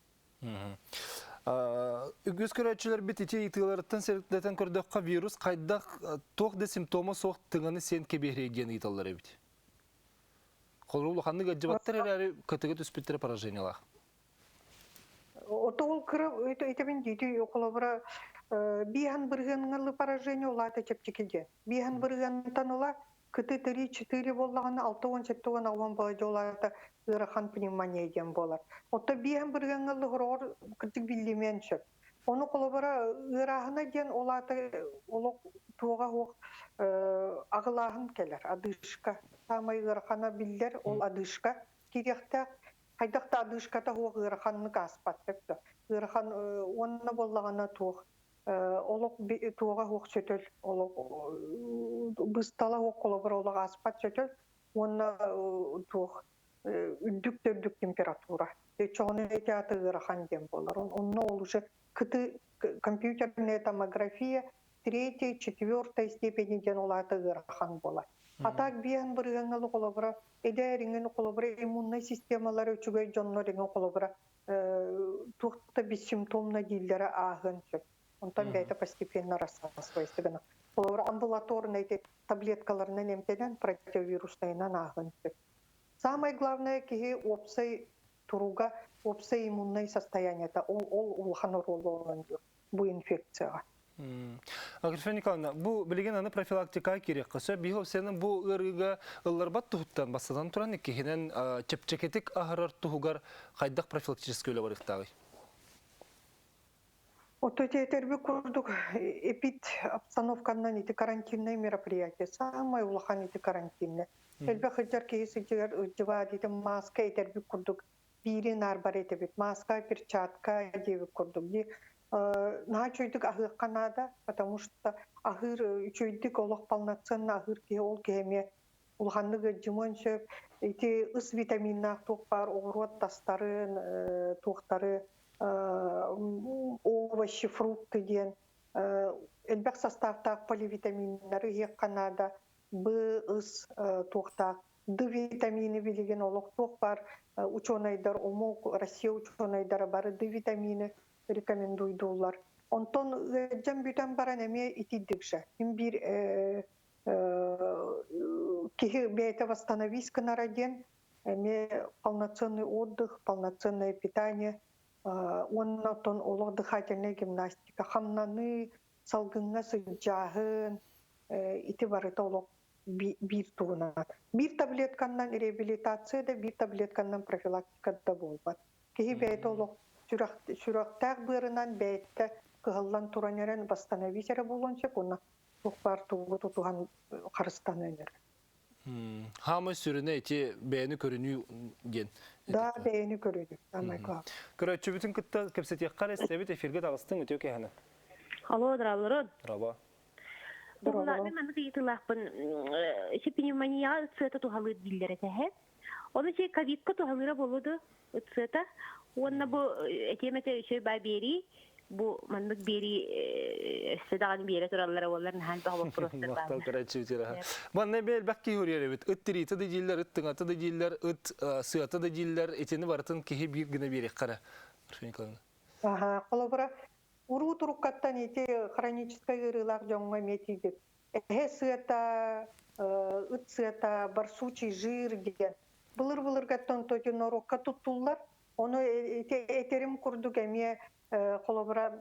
Үгүс көрөөччүлэрбит ити ыйытыыларыттан сэргэтэн көрдөххө, вирус хайдах туох да симптома суох тыҥаны сиэн кэбиһэрий диэн ыйыталлар эбит. Холобур улаханнык ыалдьыбаттар эрээри кытыгы түспүттэрэ поражениелаах. Ото ол кыра этебин диити холобура бииһэн бырыһыаҥҥа поражение улаата чэпчэки диэн. Бииһэн бырыһыантан ыла кыты 3-4 буоллаҕына 60-70 аҕуон баладьа улаата ыарахан пневмония диэн буолар. Отто бииһэн бырыһыаҥҥа лыһороҕор кырдьык биллимиэн сөп. Ону холобура ыарааһына диэн ол аата олох туоҕа суох аҕылааһын кэлэр, одышка. Саамай ыарахана биллэр ол одышка киириэхтээх. Хайдах да одышката суох ыараханнык ааспат сөп да. Ыарахан уонна буоллаҕына туох олох туоҕа суох сөтөл олох быстала суох холобура олох ааспат сөтөл уонна туох үрдүк да үрдүк температура. Чоҕуну театр ыарахан диэн буолар. Онно ол уже кыты компьютерная томография третьей, четвертой степени диэн ол аата ыарахан буолар. А так биэн бырыһыаҥҥа холобура эдээриҥин холобура иммуннай системалара үчүгэй дьоннор иҥин холобура туох да бессимптомно дииллэрэ ааһыан сөп. Онтон бэйэтэ постепенно рассасывается гына. Холобура амбулаторный таблеткаларынан эмтэнэн противовируснайынан ааһыан сөп. Самое главное киһи уопсай туруга, уопсай иммуннай состояниета ол ол улахан оруолу оонньуур бу инфекцияҕа. Аграфена Николаевна, бу билигин аны профилактикаҕа киириэххэ сөп. Биһиги сенин бу ыарыыга ылларбат туһуттан бастатан туран иккиһинэн чэпчэкитик аһарар туһугар хайдах профилактическай үлэ барыахтааҕый? Ото этэрби курдук эпид обстановканан ити карантинное мероприятие самай улахан ити карантинное. Элбэх сылдьар киһи сылдьыгар ылдьыбаа диэтим мааска этэрбит курдук биири наарбар этэбит. Мааска, перчатка диэбит курдук. Ди наһаа үчүгэйдик аһыахха наада, потому что аһыыр үчүгэйдик олох полноценно аһыыр киһи ол киһи эмиэ улаханнык ыалдьымыан сөп. Ити ыс витаминнаах туох баар оҕуруот тастарын, туохтары овощи, фрукты диэн элбэх составтаах поливитаминнары иһиэххэ наада. Б, ыс туохтаах Д витамины билигин олох туох баар учуонайдар, омук, Россия учуонайдара бары Д витамины рекомендуйдууллар. Онтон ыалдьан бүтэн баран эмиэ итийдикше. Ким биир киһи бэйэтэ восстановись гынара диэн эмиэ полноценный отдых, полноценное питание уонна оттон олох дыхательная гимнастика, хамнаныы, салгыҥҥа сылдьааһын ити барыта олох биир туһунан. Биир таблетканнан реабилитация да, биир таблетканнан профилактика да буолбат. Киһи бэйэтэ олох сүрэхтээх быарынан бэйэтэ кыһаллан туран эрэн восстановить эрэ буолуон сөп уонна туох баар тугу тутуһан харыстанан эрэ. Хаамай сүрүнэ ити бэйэни көрүнүү диэн. Да, бэйэни көрүнүү. Самое главное. Көрөөччүбүтүн кытта кэпсэтиэххэ эрэ истэбит эфиргэ таҕыстыҥ үтүө киэһэни. Алло, здравствуйте. Здраво. Була мен маннык ыйытыылаахпын ити пневмонияҕа ыт туһалыыр дииллэр этэ һэ. Ону ити ковидка туһалыыра буолуо дуо ыт сыата? Уонна бу этиэм этэ үчүгэй баа биэрии бу маннык биэрии өссө даҕаны биэрэ тураллара буоллар наһаа элбэх боппуруостар Махтал көрөөччүбүтүгэр. Манна эмиэ элбэх киһи уруйар эбит. Ыт тириитэ да дииллэр, ыт тыҥата да дииллэр, ыт сыата да дииллэр. Итини барытын киһи биир гына биэриэххэ эрэ. Арфия Николаевна. Аха, холобура, уруу туруккаттан ити хроническай ыарыылаах дьоҥҥо эмиэ тиийбит. Эһэ сыата, ыт сыата, барсучий жир диэн. Былыр-былыргаттан тоти норуокка туттуллар. Ону ити этерим курдук эмиэ холобура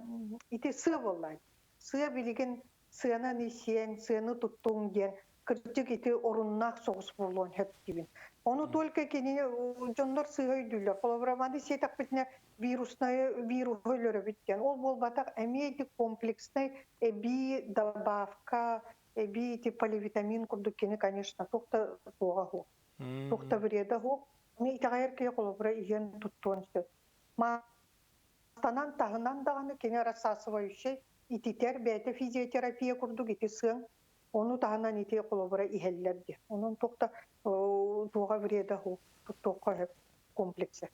ити сыа буолла. Сыа билигин сыанан сиэн, сыаны туттуҥ диэн кырдьык ити оруннаах соҕус буолуон сөп диибин. Ону только кини дьоннор сыыһа өйдүүллэр. Холобура, маны сиэтэхпитинэ вируснай вируһу өлөрөбүт диэн. Ол буолбатах эмиэ ити комплекснай эбии добавка, эбии ити поливитамин курдук кини, конечно, туох да суоҕа суох. Туох да вреда суох. Эмиэ итэҕэйэр киһи холобура иһэн туттуон сөп. Мастанан таһынан даҕаны кини рассасывающай ититэр бэйэтэ физиотерапия курдук ити сыаҥ ону таһынан ити холобура иһэллэр диye. Онон туох да туоҕа вреда суох туттуохха сөп комплексе.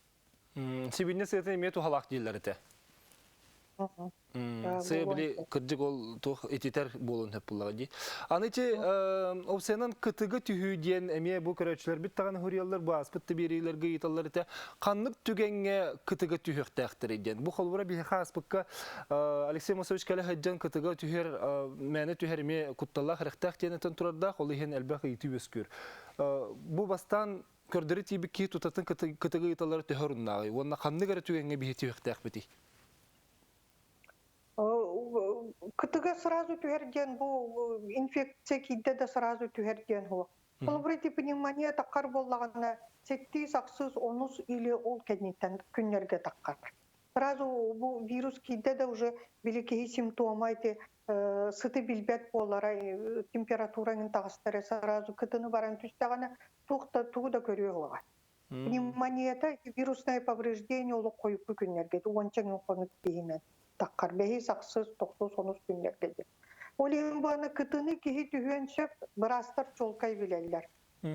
Сибинньэ сыатын эмиэ туһалаах дииллэр этэ. Сыа били кырдьык ол туох ититэр буолуон сөп буоллаҕа дии. Аны ити опциянан кытыгы түһүү диэн эмиэ бу көрөөччүлэрбит даҕаны суруйаллар, бу ааспыт да биэриилэргэ ыйыталлар этэ. Ханнык түгэҥҥэ кытыгы түһүөхтээхтэрий диэн. Бу холобура биһиэхэ ааспыкка Алексей Мосович кэлэ сылдьан кытыга түһэр, мээнэ түһэр эмиэ кутталлаах эрэхтээх диэн этэн турардаах, ол иһин элбэх ыйытыы үөскүүр. Бу бастаан Көрдөрө тиийбит киһи тутатын кытыгы ыыталлара төһө оруннааҕый уонна ханнык эрэ түгэҥҥэ биһи түһүөхтээхпитий? Кытыга сразу түһэр диэн бу инфекция киирдэ да сразу түһэр диэн суох. Холобура ити пневмония таххар буоллаҕына сэттиис, ахсыс, онус или ол кэнниттэн күннэргэ таххар. Сразу бу вирус киирдэ да уже били киһи симптома ити сыты билбэт буолара, температураҥын таҕыстара сразу кытыны баран түстэҕинэ туох да тугу да көрүө суоҕа. Пневмонията вирусное повреждение олох хойукку күннэргэ уонча күн хонук иһинэн таххар бэһис, ахсыс, тохсус, онус күннэргэ диэн. Ол иһин бааны кытыны киһи түһүөн сөп, быраастар чуолкай билэллэр.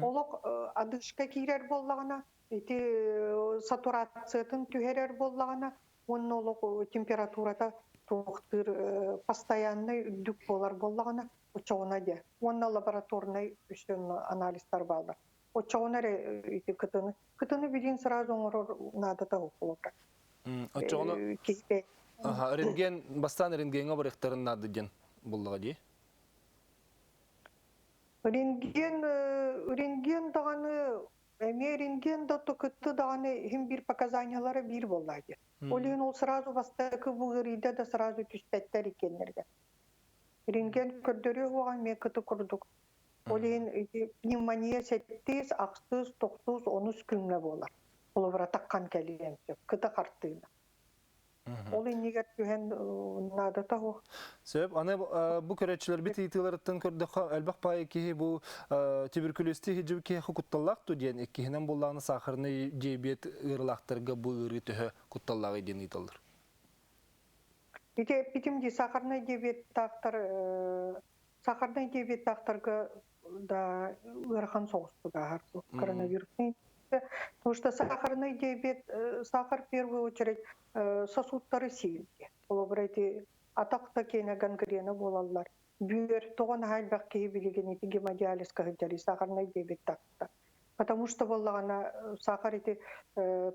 Олох одышка киирэр буоллаҕына, ити сатурациятын түһэрэр буоллаҕына, уонна олох температурата туохтыыр постояннай үрдүк буолар буоллаҕына, оччоҕуна диэ. Уонна лабораторнай үстүн анализтар бааллар. Оччоҕуна эрэ ити кытыны кытыны билин сразу оҥорор наадата холобура. Оччоҕуна аха рентген бастаан рентгеҥҥэ барыахтарын наада диэн буллаҕа дии. Рентген рентген даҕаны эмиэ рентген да кытты даҕаны иһин биир показаниялара биир буоллаа дии. Ол иһин ол сразу бастакы бу ыарыйда да сразу түспэттэр иккиэннэргэ. Рентген көрдөрүө уоҕа эмиэ кыты курдук. Ол иһин ити пневмония сэттис, ахсыс, тохсус, онус күҥҥэ буолар. Холобура таххан кэлиэн сөп, кыта хартыына. Ол иннигэр түһэн наадата суох. Сөп. Аны бу көрөөччүлэрбит ыйытыыларыттан көрдөххө, элбэх паайы киһи бу туберкулезти иһдьибит киһиэхэ кутталлаах дуо диэн, иккиһинэн буоллаҕына сахарный диабет ыарыылаахтарга бу ыарыы төһө кутталлааҕый диэн ыйыталлар. Ити эппитим дии сахарный диабеттаахтар сахарный диабеттаахтарга да ыарахан соҕустук ааһар бу коронавирусный потому что сахарный диабет сахар в первую очередь сосудтары сииргэ холобура ити атах да киэнэ гангрена буолаллар бүөр тоҕо наһаа элбэх киһи билигин ити гемодиализка сылдьар сахарный диабеттаахтар потому что буоллаҕына сахар ити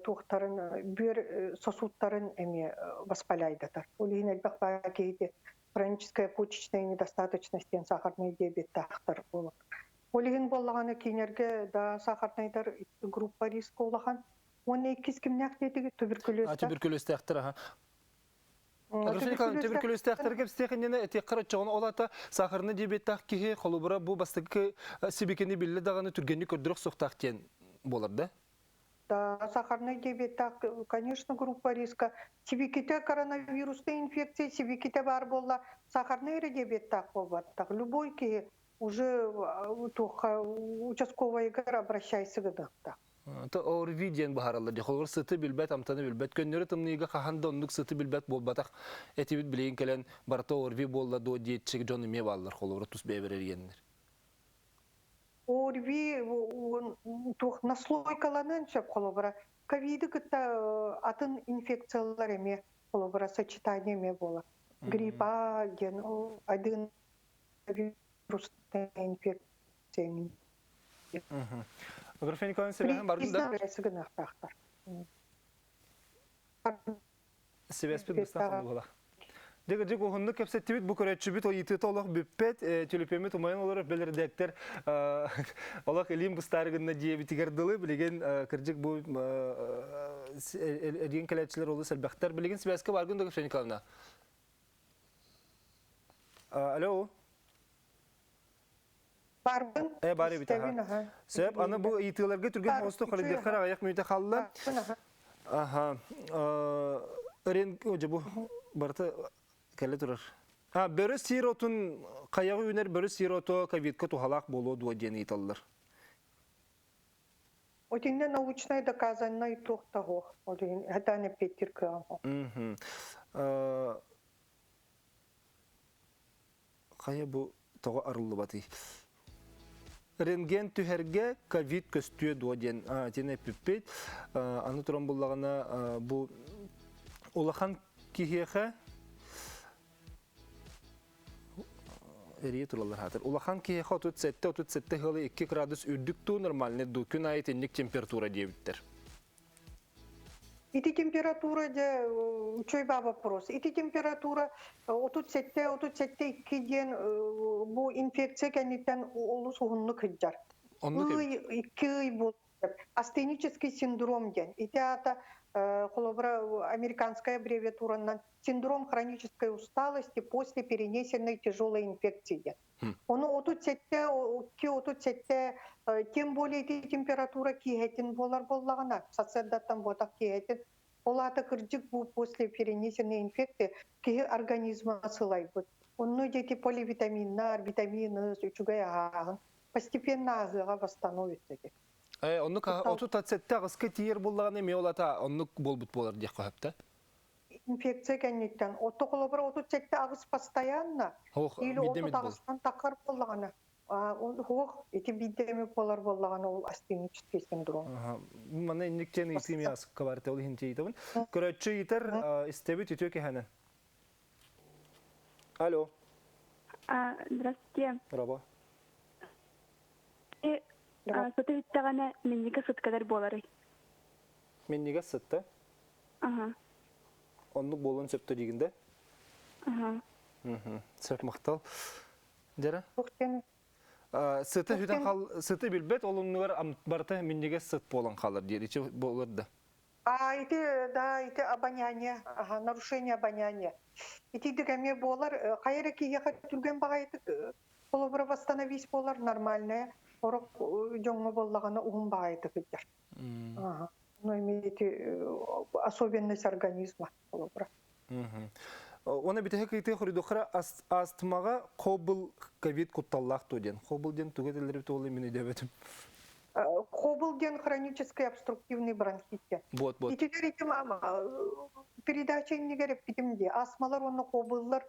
туохтарын бүөр сосудтарын эмиэ воспаляйдатар ол иһин элбэх баа киһи хроническая почечная недостаточность диэн сахарный диабеттаахтар буолар. Ол иһин буоллаҕына кинилэргэ да сахарнайдар группа риска улахан. Уонна иккис кимнээх диэтигит туберкулезтаах? Туберкулезтаахтар аха. Туберкулезтаахтарга кэпсиэх иннинэ этиэххэр оччоҕуна ол ата сахарный диабеттаах киһи холобура бу бастакы сибикини биллэ даҕаны түргэнник көрдөрөх суохтаах диэн буолар да? Да, сахарный диабеттаах, конечно, группа риска. Сибиките коронавирусная инфекция сибиките бар буолла, сахарный эрэ диабеттаах буолбаттах. Любой киһи уже туохха участковайгар обращайся гыныахтаах. То ОРВИ диэн баһараллар дии. Холобур сыты билбэт, амтаны билбэт. Көннөрү тымныыга хаһан да оннук сыты билбэт буолбатах. Этибит билигин кэлэн барыта ОРВИ буолла дуо диэччи дьон эмиэ бааллар. Холобура тус бэйэбэр эрийэннэр. ОРВИ туох наслойкаланыан сөп холобура ковиды кытта атын инфекциялар эмиэ холобура сочетание эмиэ буолар грипп А диэн один вирусная инфекция Графиня Николаевна сибэһин бардын да? гыныахтаахтар. Сибэспит быстах буолла. Дьэ, дьэ, уһуннук кэпсэттибит, бу көрөөччүбүт ыйытыыта олох бүппэт, төлөпүөммүт умайан олорор бэл редактор олох илиим быстаары гынна диэбитигэр дылы, билигин кырдьык бу эргин кэлээччилэр олус элбэхтэр. Билигин связка баргын да Ксения Николаевна? Алло. Барбын. Э, бар эбит, аха. Сөп, аны бу ыйытыыларга түргэн соҕустук холидеххар аҕыйах мүнүүтэ хаалла. Аха. Рен, дьэ бу барыта кэлэ турар. А, бөрө сиир отун хайаҕы үүнэр бөрө сиир ото ковидка туһалаах буолуо дуо диэн ыйыталлар. Отинне научнай доказаннай туох да суох. Ол иһин хатан эппиэттир кыаҕым суох. Хайа бу тоҕо арыллыбатый? Рентген түһэргэ ковид көстүө дуо диэн итини эппиппит. Аны туран буллаҕына бу улахан киһиэхэ эрийэ тураллар хаатыр. Улахан киһиэхэ 37-37 ыалы 2 градус үрдүк дуу, нормальный дуу, күн аайы итинник температура диэбиттэр. Ити температура дьэ үчүгэй баа вопрос. Ити температура 37-37,2 диэн бу инфекция кэнниттэн олус уһуннук сылдьар. Оннук Ый, икки ый буол. Астенический синдром диэн. Ити аата холобура американская аббревиатуранан синдром хронической усталости после перенесенной тяжелой инфекции диэн. Ону 37 37 тем более ити температура киэһэтин буолар буоллаҕына, сарсыардаттан буотах киэһэтин, ол аата кырдьык бу после перенесенной инфекции киһи организма сылайбыт. Онно дьэ поливитаминнар, витамины, үчүгэй аһааһын постепенно ааһыаҕа восстановится. Оннук 37 аҕыска тиийэр буоллаҕына эмиэ ол ата оннук буолбут буолар диэххэ сөп Инфекция кэнниттэн отто холобура 37 аҕыс постоянно или 38-тан таххар буоллаҕына хуох ити биирдэ буолар буоллаҕына ол астенический синдром. Манна инниктен ыйытыым ясыкка бар ол иһин тиийтэбин. Көрөөччү ыйытар истэбит үтүө киһэнэн. Алло. Здравствуйте. Раба. Сыты бүттэҕинэ минньигэс сыт кэлэр буоларый? Минньигэс сытта? Аха. Оннук буолуон сөптө диигин да? Аха. Сөп махтал. Дьара? Сыты хүтэн хал сыты билбет ол оннугар барыта минньигэс сыт буолан хаалар диир ичи буолар да. А ити да ити обоняние, ага, нарушение обоняния. Ити эмиэ буолар, хайа эрэ киһиэхэ түргэн баҕайытык холобура восстановить буолар нормальная, орох дьоҥҥо буоллаҕына уһун баҕайытык ыдьар. Ага. Ну, имеете особенность организма холобура. Оны бүтэһик ыйытыы хоруйдуоххара астмаҕа хобул ковид кутталлаах дуо диэн. Хобул диэн тугу этэллэр эбит ол мин өйдөөбөтүм. ХОБЛ диэн хронический обструктивный бронхит. Вот, вот. Итилер этим передача иннигэр эппитим дии. Астмалар уонна хобуллар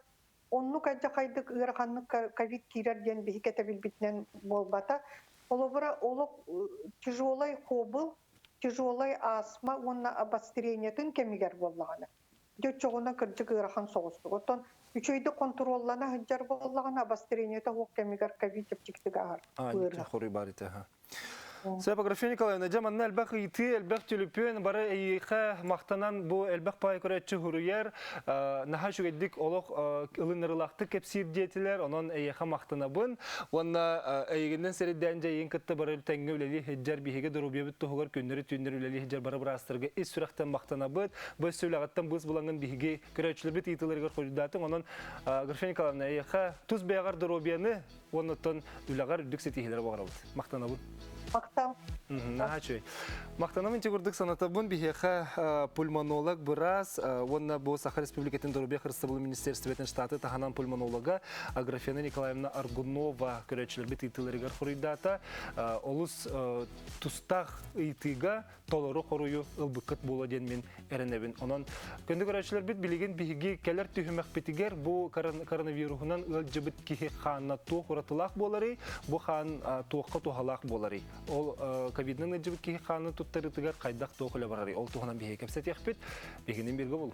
оннук алдьархайдык ыараханнык ковид киирэр диэн биһи кэтэбилбитинэн буолбата. Холобура олох тяжелый хобул, тяжелый астма уонна обострениетын кэмигэр буоллаҕына. Дьэ чоҕуна кырдьык ыарахан соҕустук. Оттон үчүгэйдик хонтуруоллана сылдьар буоллаҕына обострениета суох кэмигэр ковид чэпчэкитик ааһар. А, хоруй бар ити. Сөп, Аграфена Николаевна, дьэ манна элбэх ыйытыы, элбэх түлүпүөн, бары эйиэхэ махтанан бу элбэх паай көрөөччү хуруйар, наһаа үчүгэйдик олох ылыннарыылаахтык кэпсиир диэтилэр, онон эйиэхэ махтанабын. Уонна эйигиннэн сирэйдээн дьэ эйигин кытта бары тэҥҥэ үлэлии сылдьар биһиги доруобуйабыт туһугар күннэри түүннэри үлэлии сылдьар бары быраастарга ис сүрэхтэн махтанабыт. Бу өссө үлэҕиттэн быыс булаҥҥын биһиги көрөөччүлэрбит ыйытыыларыгар хоруйдаатыҥ. Онон Аграфена Николаевна, эйиэхэ тус бэйэҕэр доруобуйаны уонна оттон үлэҕэр үрдүк ситиһиилэри баҕарабыт. Махтанабын. Махтал. Наһаа үчүгэй. Махтанабын ити курдук санатабын биһиэхэ пульмонолог быраас уонна бу Саха Республикатын доруобуйа харыстабылын министерствотын штаты таһынан пульмонолога Аграфена Николаевна Аргунова көрөөччүлэрбит ыйытыыларыгар хоруйдаата. Олус тустаах ыйытыыга толору хоруйу ылбыккыт буолуо диэн мин эрэнэбин. Онон күндү көрөөччүлэрбит билигин биһиги кэлэр түһүмэхпитигэр бу коронавируһунан ыалдьыбыт киһи хаанна туох уратылаах буоларый, бу хаан туохха туһалаах буоларый? Ол ковидынан ыалдьыбыт киһи хаанын туттарыытыгар хайдах туох үлэ барарый? Ол туһунан биһиги кэпсэтиэхпит. Биһигинин биргэ болу.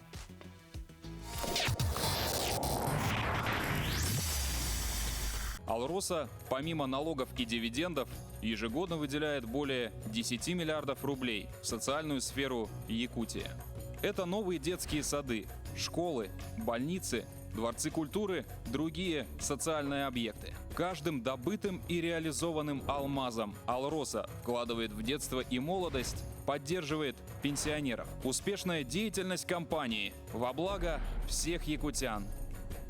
Алроса, помимо налогов и дивидендов, ежегодно выделяет более 10 миллиардов рублей в социальную сферу Якутии. Это новые детские сады, школы, больницы, дворцы культуры, другие социальные объекты. Каждым добытым и реализованным алмазом Алроса вкладывает в детство и молодость, поддерживает пенсионеров. Успешная деятельность компании во благо всех якутян.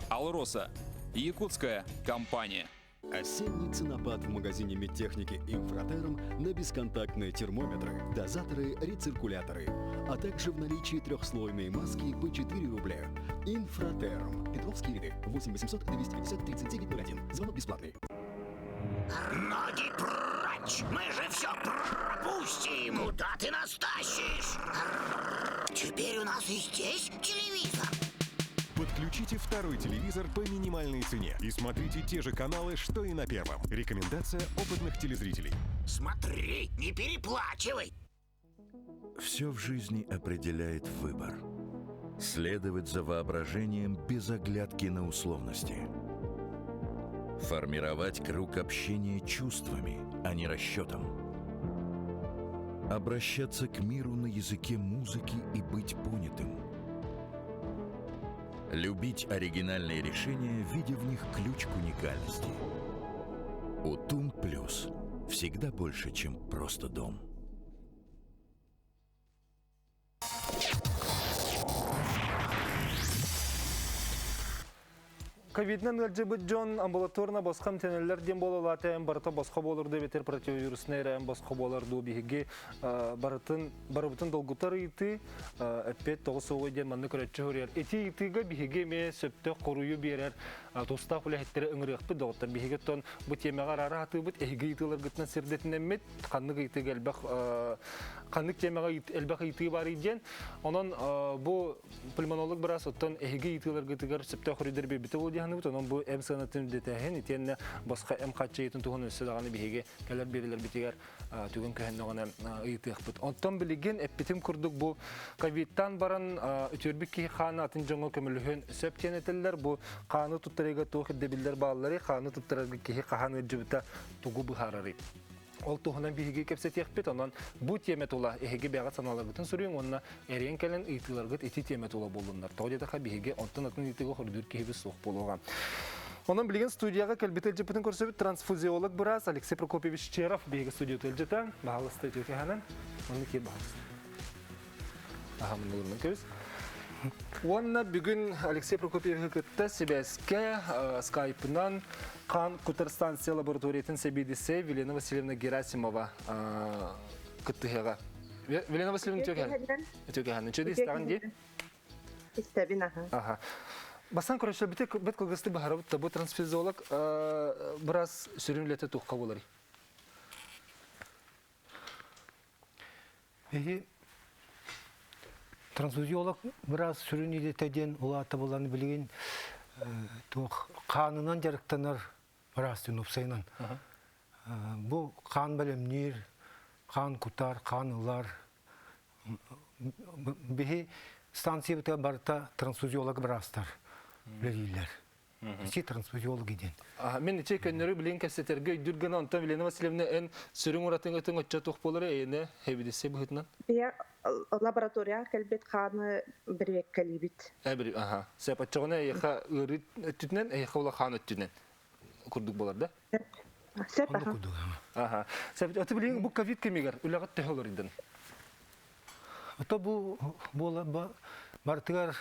Алроса – якутская компания. Осенний ценопад в магазине медтехники «Инфратерм» на бесконтактные термометры, дозаторы, рециркуляторы, а также в наличии трехслойные маски по 4 рубля. «Инфратерм». Петровские ряды. 8 800 250 39 01. Звонок бесплатный. Ноги прочь! Мы же все пропустим! Куда ты нас тащишь? Теперь у нас и здесь телевизор. Подключите второй телевизор по минимальной цене и смотрите те же каналы, что и на первом. Рекомендация опытных телезрителей. Смотри, не переплачивай. Все в жизни определяет выбор. Следовать за воображением без оглядки на условности. Формировать круг общения чувствами, а не расчетом. Обращаться к миру на языке музыки и быть понятым. Любить оригинальные решения, видя в них ключ к уникальности. Утум Плюс. Всегда больше, чем просто дом. Ковидынан ыалдьыбыт дьон амбулаторно босхо эмтэнэллэр диэн буолалаата эм барыта босхо буолар дуу эбэтэр противовируснай эрэ эм босхо буолар дуу биһиги барытын барыбытын долгутар ыйытыы эппиэт тоҕус суоҕуй диэн манна көрөччү суруйар. Ити ыйытыыга биһиги эмиэ сөптөөх хоруйу биэрэр тустаах үлэһиттэри ыҥырыахпыт доҕоттор. Биһиги оттон бу тиэмэҕэ араара сатыыбыт, эһиги ыйытыыларгытынан сирдэтинэммит, ханнык ыйытыыга элбэх ханнык тиэмэҕэ элбэх ыйытыы баарый диэн. Онон бу пульмонолог быраас оттон эһиги ыйытыыларгытыгар сөптөөх хоруйдары биэрбитэ буолуо дии саныыбыт. Онон бу эм сыанатын үрдэтээһин итиэннэ босхо эм хааччыйыытын туһунан өссө даҕаны биһиги кэлэр биэриилэрбитигэр түгэн көһөннөҕүнэ ыйытыахпыт. Онтон билигин эппитим курдук бу ковидтан баран үтүөрбүт киһи хааны атын дьоҥҥо көмөлөһүөн сөп диэн этэллэр. Бу хааны туттарыыга туох ирдэбиллэр баалларый, хааны туттарарга киһи хаһан ыалдьыбыта тугу быһаарарый? Ол туһунан биһиги кэпсэтиэхпит, онон бу тиэмэ тула эһиги бэйэҕит санааларгытын суруйуҥ уонна эриэн кэлэн ыйытыыларгыт ити тиэмэ тула буоллуннар. Тоҕо диэтэххэ биһиги онтон атын ыйытыыга хоруйдуур киһибит суох буолуоҕа. Онон билигин студияҕа кэлбит илдьиппитин көрсөбүт трансфузиолог быраас Алексей Прокопьевич Черов биһиги студията илдьитэ. Баһаалыста үтүө кэһэнэн. Онно киир баһаалыста. Аха, муннуларынан көбүс. Уонна бүгүн Алексей Прокопьевиһы кытта сибээскэ скайпынан Хан Кутар станция лабораториятын сэбиэдиссэйэ Велена Васильевна Герасимова кыттыһыаҕа. Велена Васильевна үтүө үтүө кэһэн. Үчүгэй истэҕин дии? Истэбин аха. Аха. Бастан көрөшө бите бит кылгасты баһарабыт да бу трансфизиолог бырас сүрүн үлэтэ туохха буоларый? Биһи трансфузиолог быраас сүрүн идэтэ диэн улаата булан билигин туох хаанынан дьарыктанар быраас диэн уопсайынан. Бу хаан бэлэмниир, хаан кутар, хаан ылар. Биһи станциябытыгар барыта трансфузиолог быраастар үлэлииллэр. Ичи трансфузиологи диэн. Мин ичи көннөрү билин кэпсэтэргэ өйдүүр гына онтон Елена Васильевна эн сүрүн уратыҥ ытыҥ оччо туох буолар эйэне хэбидиссе быһытынан? Бия лабораторияҕа кэлбит хааны бэрэбиэккэлиибит. Эбри аха. Сөп оччоҕуна эйиэхэ ыарыы өттүтүнэн, эйиэхэ улахан өттүнэн курдук буолар да? Сөп аха. Аха. Сөп аты билигин бу ковид кэмигэр үлэҕит төһө олордун? Ото бу буола барытыгар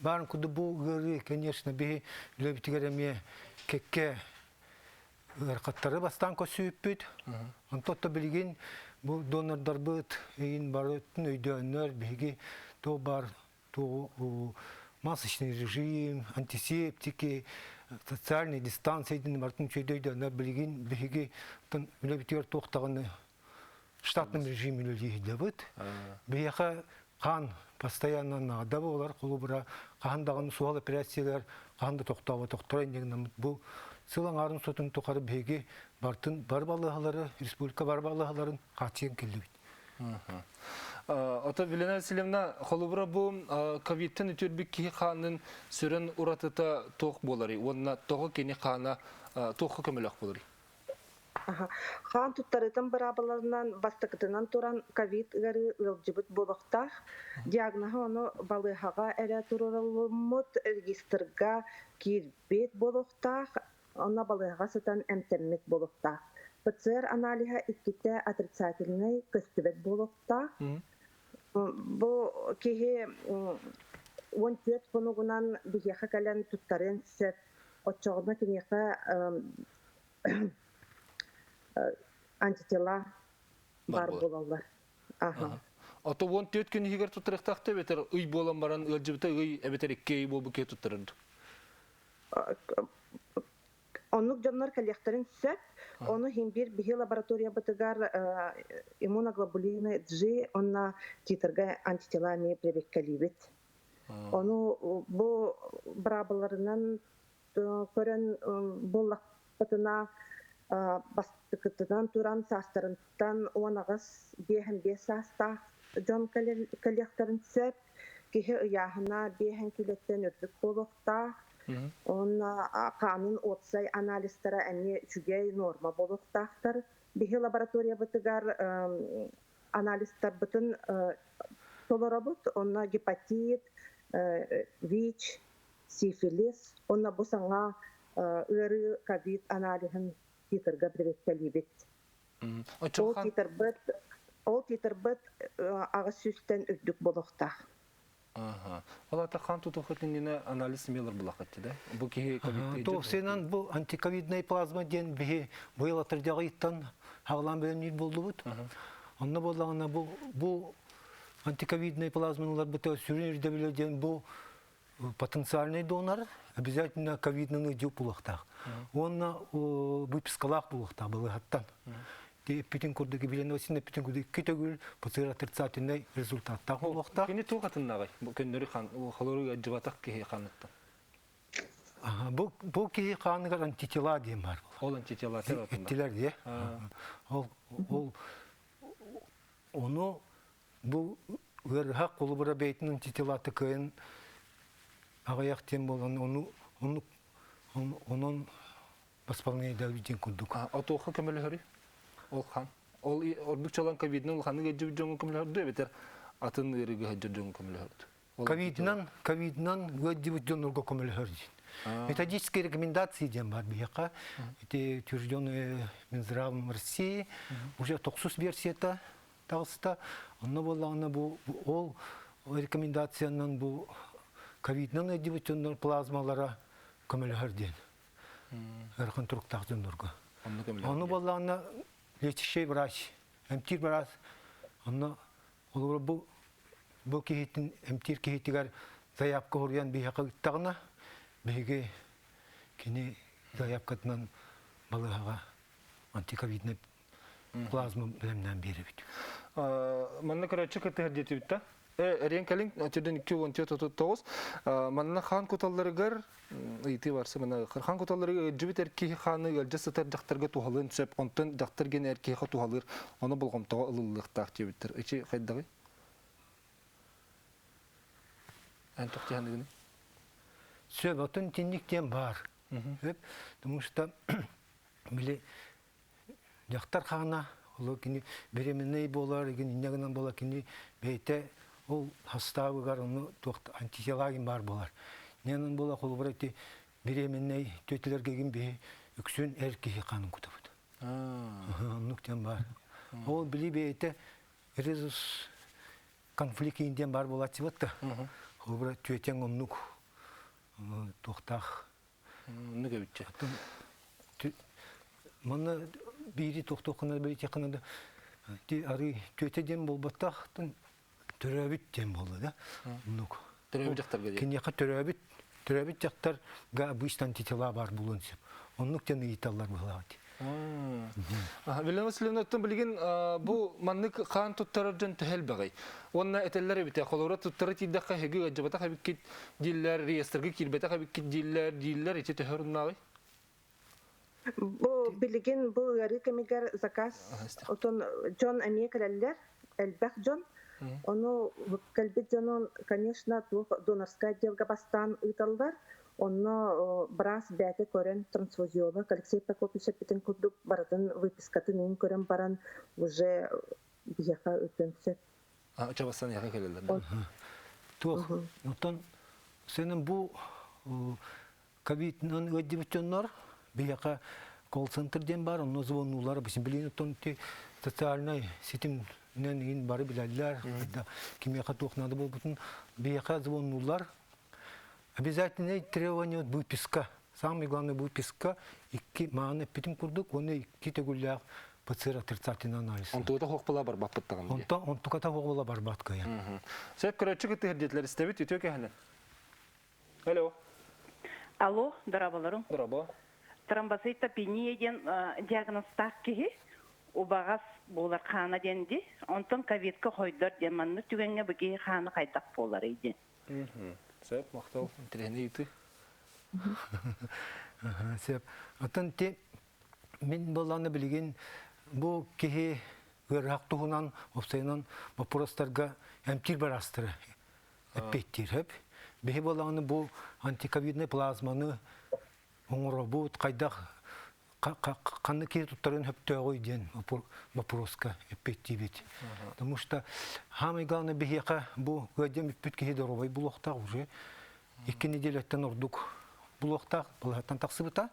баарын курдук бу ыарыы, конечно, биһи үлэбитигэр эмиэ кэккэ ыарахаттары бастаан көрсүбүппүт. Онтон то билигин бу донордарбыт ыйын барытын өйдөөннөр биһиги то бар то масочный режим, антисептики, социальные дистанции диэн барытын үчүгэй өйдөөннөр билигин биһиги үлэбитигэр туохтаҕыны штатном режиме үлэлииһиллэбит. Биһиэхэ хаан постоянно наада буолар, холобура хаһан даҕаны суһал операциялар хаһан да тохтооботохторо иннигинаммыт бу сыл аҥаарын сотун тухары биһиги бартын бар балыыһалары, республика бар балыыһаларын хааччыйан кэллибит. Ото Вилена Васильевна, холобура бу ковидтан үтүөрбүт киһи хаанын сүрүн уратыта туох буоларый уонна тоҕо кини хаана туохха көмөлөөх буоларый? Хаан туттарыытын быраабыларынан бастакытынан туран ковид ыарыы ыалдьыбыт буолуохтаах. Диагноһы ону балыыһаҕа эрэ туруоруллуммут регистрга киирбит буолуохтаах, онно балыыһаҕа сытан эмтэммит буолуохтаах. ПЦР аналиһа иккитэ отрицательнай көстүбэт буолуохтаах. Бу киһи 14 хонугунан биһиэхэ кэлэн туттарыан сөп. Оччоҕуна киниэхэ антитела баар буолаллар. Аха. Ото 14 күн иһигэр туттарыахтаах эбэтэр ый буолан баран ыалдьыбыта ый эбэтэр икки ый буолбут киһи туттарар Оннук дьоннор кэлиэхтэрин сөп. Ону иһин биир биһи лабораториябытыгар иммуноглобулины G уонна титрга антитела эмиэ бэрэбиэркэлиибит. Ону бу быраабыларынан көрөн буоллахпытына бастакытынан туран саастарыттан 18 55 саастаах дьон кэлиэхтэрин сөп. Киһи ыйааһына биэһэн килэттэн үрдүк буолуохтаах. Уонна хаанын уопсай анализтара эмиэ үчүгэй норма буолуохтаахтар. Биһи лабораториябытыгар анализтарбытын толоробут. Онно гепатит, ВИЧ, сифилис уонна бу саҥа ыарыы ковид аналиһын титрга бэрэбиэркэлиибит. Ол титрбыт ол титрбыт 800-тэн үрдүк буолуохтаах. Ол ата хан тутуоххут иннинэ анализ смелыр булахыт да? Бу киһи ковидтыы Туохсынан бу антиковидный плазма диэн биһи быйыл атырдьаҕыйыттан хаҕалаан бэлэмниир буоллубут. Онно буоллаҕына бу бу антиковидный плазманаларбыта сүрүн ирдэбилэ диэн бу потенциальный донор обязательно ковидныны дьип булуохтаах. Уонна выпискалаах булуохтаах балыыһаттан. Эппитин курдук билен осин эппитин курдук икки төгүл ПЦР отрицательный результаттаах буолуохтаах. Кини туох атыннаҕай? Бу көннөрү хан холору ыалдьыбатах киһи ханыттан. Бу бу киһи хааныгар антитела диэн бар. Ол антитела Эттилер дии. Ол ол ону Бу ыарыһах холобура бэйэтин антителаты кыайан аҕыйах диэн буолан ону ону онон восполнение диэн курдук. Отуохха көмөлөһөрүй? Ол хан. Ол ордук чалан ковидынан улаханнык ыалдьыбыт дьоҥҥо көмөлөһөрдүү эбэтэр атын ыарыыга сылдьар дьоҥҥо көмөлөһөрдүү? Ковидынан ковидынан ыалдьыбыт дьоннорго көмөлөһөр диэн. Методические рекомендации диэн бар биһиэхэ. Ити утвержденные Минздравом России уже тохсус версията таҕыста. Онно буоллаҕына бу ол рекомендациянан бу ковидынан ыалдьыбыт дьоннор плазмалара көмөлөһөр диэн. Ыарахан туруктаах дьоннорго. Ону буоллаҕына лечащий врач, эмтиир врач онно холобура бу бу киһитин эмтиир киһитигэр заявка хоруйан биһиэхэ ыыттаҕына биһиги кини заявкатынан балыыһаҕа антиковидный плазма бэлэмнээн биэрэбит. Манна көрөөччү кыттыһар диэтибит да? Эриэн кэлин төрдөн 214 Манна хаан куталларыгар ыйытыы барса мана хаан куталларыгар ыалдьыбыт эр киһи хааны ыалдьа сытар дьахтарга туһалыан сөп. Онтон дьахтар гene эр киһиэхэ туһалыыр. Ону болҕомтоҕо ылыллыахтаах диэбиттэр. Ичи хайдаҕый? Эн туох дьаһаныгыный? Сөп, отун тинник диэн баар. Сөп. Потому что били Дьахтар хаана, ол кини беременный буолар, игин инньэ гынан буолар, кини бэйэтэ ол хастаабыгар ону туох антителагин баар буолар. Ньанан буола холобура ити беременный түөтүлэргэ игин биһи үксүн эр киһи хаанын кутабыт. Оннук диэн баар. Ол били бэйэтэ резус конфликт диэн баар буолааччыбыт да. Холобура түөтэҥ оннук туохтаах Оннук эбитчэ. Манна биири тохтуоххуна билиэххинэ да ти арыы түөтэ диэн буолбатах төрөөбүт диэн буолла да. Оннук. Төрөөбүт дьахтарга диэн. Киниэхэ төрөөбүт төрөөбүт дьахтарга обычно антитела баар буолуон сөп. Оннук диэн ыйыталлар быһылаах Вилена Васильевна, оттон билигин бу маннык хаан туттарар дьон төһө элбэҕий? Уонна этэллэр эбитэ, холобура туттара тиийдэххэ эһиги ыалдьыбатах эбиккит дииллэр, реестргэ киирбэтэх эбиккит дииллэр, дииллэр, ити төһө оруннааҕый? Бу билигин бу ыарыы кэмигэр заказ отон дьон эмиэ кэлэллэр, элбэх дьон. Ону кэлбит дьонун, конечно, туох донорскай отделга бастаан ыыталлар. Онно быраас бэйэтэ көрөн, трансфузиолог Алексей Прокопьевич эппитин курдук барытын выпискатын иҥин көрөн баран уже биһиэхэ ыытыан сөп. Чабастан эһиэхэ кэлэллэр. Туох, оттон сенин бу ковидынан ыалдьыбыт дьоннор биһиэхэ колл-центр диэн бар, онно звоннулар, билин оттон социальнай ситимнэн иин бары билэллэр, кимиэхэ туох надо буолбутун биһиэхэ звоннулар, Обязательное требование выписка. Самый главный выписка икки мааны эппитим курдук уонна икки төгүллээх ПЦР отрицательный анализ. Онтугата хоох була барбаппыт даҕаны. Онто онтуката хоох була барбат кыйан. Сөп көрөөччү кыттыһар диэтилэр истэбит үтүө кэһэнэ. Алло. Алло, дораболорум. Дорабо. Тромбоцитопения диэн диагнозтаах киһи убаҕас буолар хаана диэн ди. Онтон ковидка хойдор диэн маннык түгэҥҥэ бу киһи хаана хайдах буоларый диэн. Сөп, махтал. Интэриэһинэй ыйытыы. Сөп. Оттон ти мин буоллаҕына билигин бу киһи ыарыһах туһунан уопсайынан боппуруостарга эмтиир быраастары эппиэттиир сөп. Биһи буоллаҕына бу антиковидный плазманы оҥоробут, хайдах ханнык киһи туттарын сөптөөҕүй диэн вопроска эппиэттиибит. Потому что самое главное биһиэхэ бу ыалдьан бүппүт киһи доруобай булуохтаах уже икки неделяттан ордук булуохтаах балаһаттан тахсыбыта.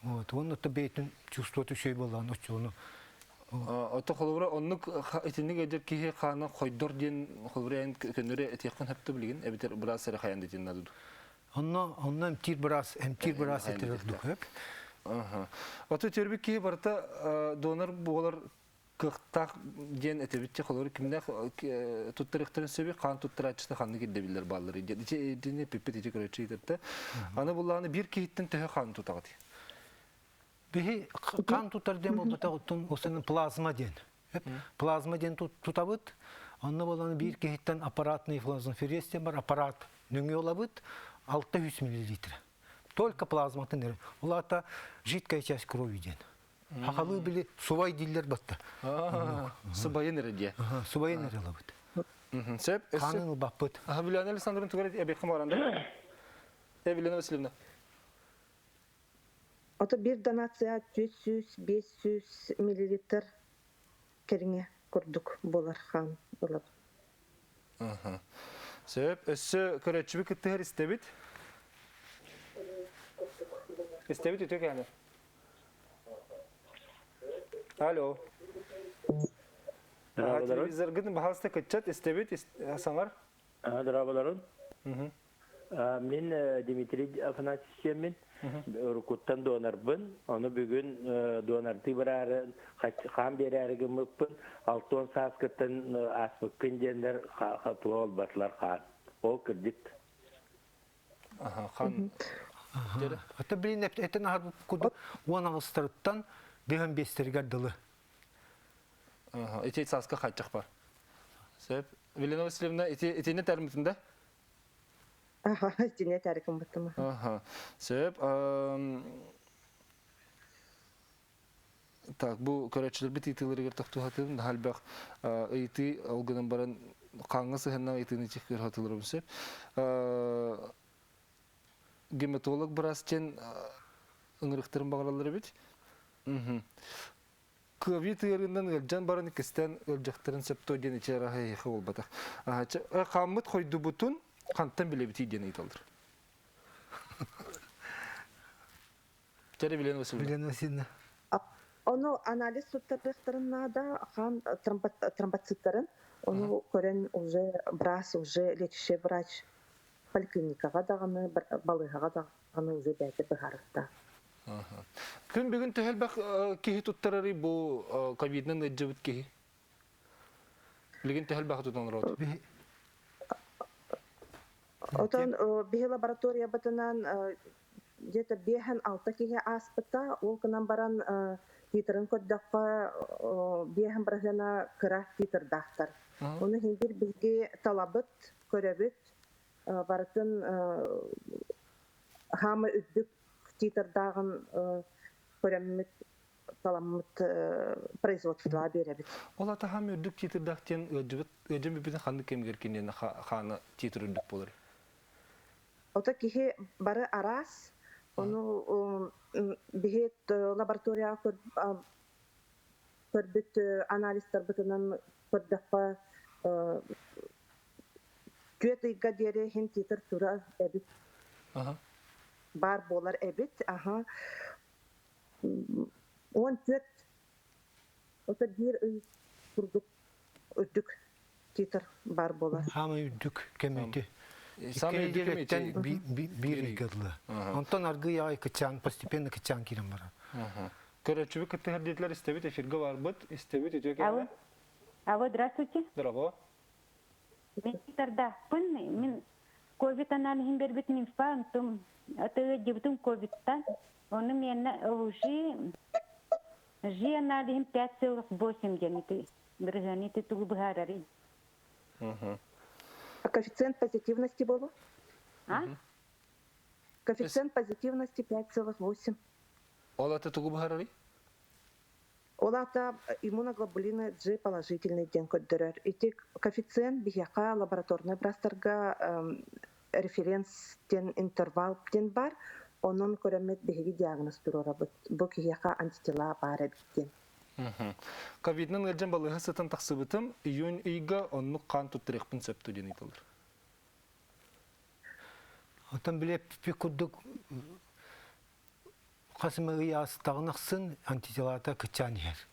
Вот, уонна то бэйэтин чувствует үчүгэй буоллаҕына оччону. Ото холобура оннук итинник эдэр киһи хаана хойдор диэн холобура эн көннөрү этиэххин сөптө билигин эбэтэр быраас эрэ хайан дитин наду. Онно онно эмтиир быраас эмтиир быраас этэр ордук хөп. Ото төрбүт киһи барыта донор буолар кыахтаах диэн этэбитче холобура кимнээх туттарыахтарын сөбүй хаан туттарааччыта ханнык ирдэбиллэр бааллар диэн ити итини пиппит ити көрөччү ыытарта. Аны буллааны биир киһиттэн төһө хаан тутаҕыт? Биһи хаан тутар диэн буолбатах оттон осенин плазма диэн. Плазма диэн тутабыт. Онно болан биир киһиттэн аппаратный плазмаферез диэн бар аппарат нөҥүө ылабыт 600 миллилитр. Только плазматын эрэ. Ол аата жидкая часть крови диэн. Хахалыы били субай дииллэр батта. Субайын эрэ диэ. Субайын эрэ ылабыт. Сөп. Хаанын ылбаппыт. Вилена Александровна тугар эбиэххэ баранда. Вилена Васильевна. Ото биир донация 400-500 миллилитр кэриҥэ курдук буолар хаан ылар. Сөп. Өссө көрөөччүбүт кыттыһар истэбит. Истэбит үтүө кээнэ. Алло. Телевизоргын баһаалыста кыччат истэбит саҥар. Дорооболорун. Мин Дмитрий Афанасьевич уруккуттан донорбын. Ону бүгүн донордыы бараары хаан биэрээри гыммыппын. 60 сааскыттан ааспыккын диэннэр туох олбатылар хаан. Ол кырдьык. Хан. Ата билин этен аһар курдук уон аҕыстарыттан быһан биэстэригэр дылы. Ити сааска хааччах бар. Сөп. Вилена Васильевна, ити итини тэрмитин да? Аха, итини этәрикин быттым. Аха. Сөп. Так, бу көрөөччүлэрбит ыйытыыларыгар тохтуһатым, наһаа элбэх ыйытыы ол гынан баран хааҥҥа сыһыаннаах ыйытыыны көрө сөп. Гематолог быраас диэн ыҥырыктарын баҕараллар эбит. Ковид ыарыынан ыалдьан баран иккистээн ыалдьахтарын сөптөө диэн ичи араһа эһиэхэ буолбатах. Хааммыт хойдубутун хантан билэбитий диэн ыйыталлар. Чэрэ Вилена Васильевна. Вилена Васильевна. Ону анализ туттарыахтарын наада, хаан тромбоциттарын, ону көрөн уже брас, уже лечащий врач поликлиникаҕа даҕаны, балыыһаҕа даҕаны уже бэйэтэ быһаарыахтаах. Күн бүгүн төһө элбэх киһи туттарарый бу ковидынан ыалдьыбыт киһи? Билигин төһө элбэх тутан олорот? Отон биһи лабораториябытынан где-то биэһэн алта киһи ааспыта. Ол гынан баран титрын көрдөххө биэһэн бырыһыана кыра титрдаахтар. Ону иһин бир биһиги талабыт, көрөбүт, барытын хаама үрдүк титрдааҕын көрөммүт таламмыт производствоҕа биэрэбит. Ол ата хаам үрдүк титрдаах диэн ыалдьыбыт ыалдьан бүппүтүн ханнык кэмигэр киниэнэ хаана титр үрдүк буолар? Ото киһи бары араас, ону биһи лабораторияҕа көрбүт анализтарбытынан көрдөххө түөрт ыйга диэри иһин титр турар эбит. Баар буолар эбит. Аха. 14 ото биир ый курдук үрдүк титр бар буолар. Хаамай үрдүк кэмети. Самый үрдүк биир ыйга дылы. Онтон аргы аҕай кычаан постепенно кычаан киирэн барар. Көрөөччүбүт кыттыһар диэтилэр истэбит эфиргэ барбыт, истэбит үтүө кэмэ. Алло, здравствуйте. Здорово. Мен тардаахпын, мин ковид аналиһин бербит нимфа, онтум аты ковидтан. Ону миэнэ ЛЖ Жи аналиһин 5,8 диэн ити бырыһыаны ити тугу быһаарарый? Коэффициент позитивности болу? А? Коэффициент позитивности 5,8. Ол аты тугу быһаарарый? Ол ата иммуноглобулины G положительный диэн көрдөрөр. Ити коэффициент биһиэхэ лабораторнай бырастарга референс диэн интервал диэн бар. Онон көрөммүт биһиги диагноз туруорабыт. Бу киһиэхэ антитела баар эбит диэн. Ковидынан ыалдьан балыыһа сытан тахсыбытым, июнь ыйга оннук хаан туттарыахпын сөп диэн ыйыталлар. Оттон били курдук хас эмэ ый аастаҕын ахсын антителата кыччаан иһэр.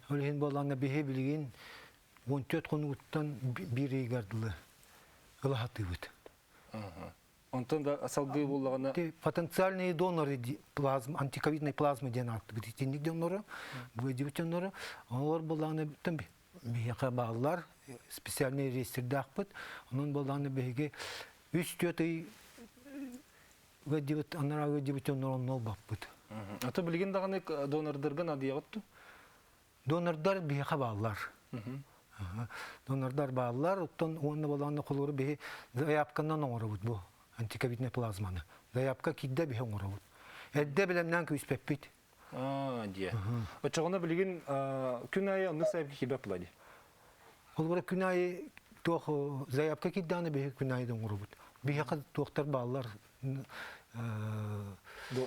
Ол иһин буоллаҕына биһи билигин 14 хонугуттан биир ыйыгар дылы ыла сатыыбыт. Онтон да салгыы буоллаҕына потенциальные доноры плазма, антиковидной плазмы диэн ааттыбыт итинник дьоннору, быдьыбыт дьоннору, олор буоллаҕына биһиэхэ бааллар, специальный реестрдаахпыт. Онон буоллаҕына биһиги үс-түөрт ый ыаддьыбыт, анараа ыаддьыбыт дьоннор онно ылбаппыт. Ата билигин даҕаны донордарга надыйаҕыт дуу? Донордар биһиэхэ бааллар. Донордар бааллар, оттон уонна болаанна холуору биһи заявканан оҥоробут бу антиковидный плазманы. Заявка киирдэ биһи оҥоробут. Эрдэ бэлэмнээн күүспэппит. Аа, дьиэ. Оччоҕуна билигин күн аайы оннук заявка киирбэт була дии. Холобура күн аайы туох заявка киирдэҕинэ биһи күн аайы да оҥоробут. Биһиэхэ туохтар бааллар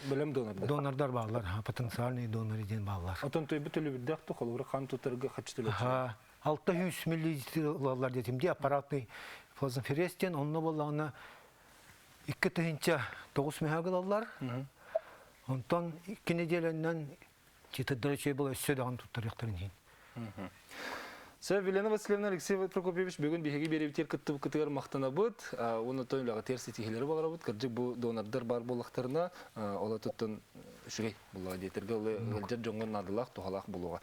Бэлэм донордар. Донордар бааллар, потенциальные доноры диэн бааллар. Отон төйбүт төлөбүрдээх ту холобура хан тутарга хаччы төлөчү. 600 миллилитр ылаллар диэтим дии аппаратный плазмоферез диэн онно буоллаҕына 2009 мөһөг ылаллар. Онтон икки нэдиэлэннэн читырдара үчүгэй буола өссө даҕаны туттарыахтарын иһин. Сөп, Елена Васильевна, Алексей Прокопьевич, бүгүн биһиги биэрэбитигэр кыттыбыккытыгар махтанабыт. Уонна оттон үлэҕитигэр ситиһиилэри баҕарабыт. Кырдьык бу донордар баар буоллахтарына, ол оттон үчүгэй буоллаҕа диэтэргэ ол ыалдьар дьоҥҥо наадалаах, туһалаах буолуоҕа.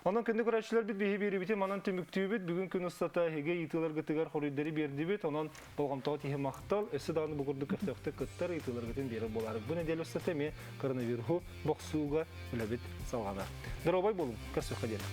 Онон күндү көрөөччүлэрбит биһи биэрэбитин манан түмүктүүбүт. Бүгүн күн устата эһиги ыйытыыларгытыгар хоруйдары биэрдибит. Онон болҕомтоҕо тиһи махтал. Өссө даҕаны бу курдук көхтөөхтүк кыттар ыйытыыларгытын биэрэр буолаарык. Бу нэдиэлэ устата эмиэ коронавируһу бохсууга үлэбит салҕанар. Доруобай буолуҥ, көрсүөххэ диэри.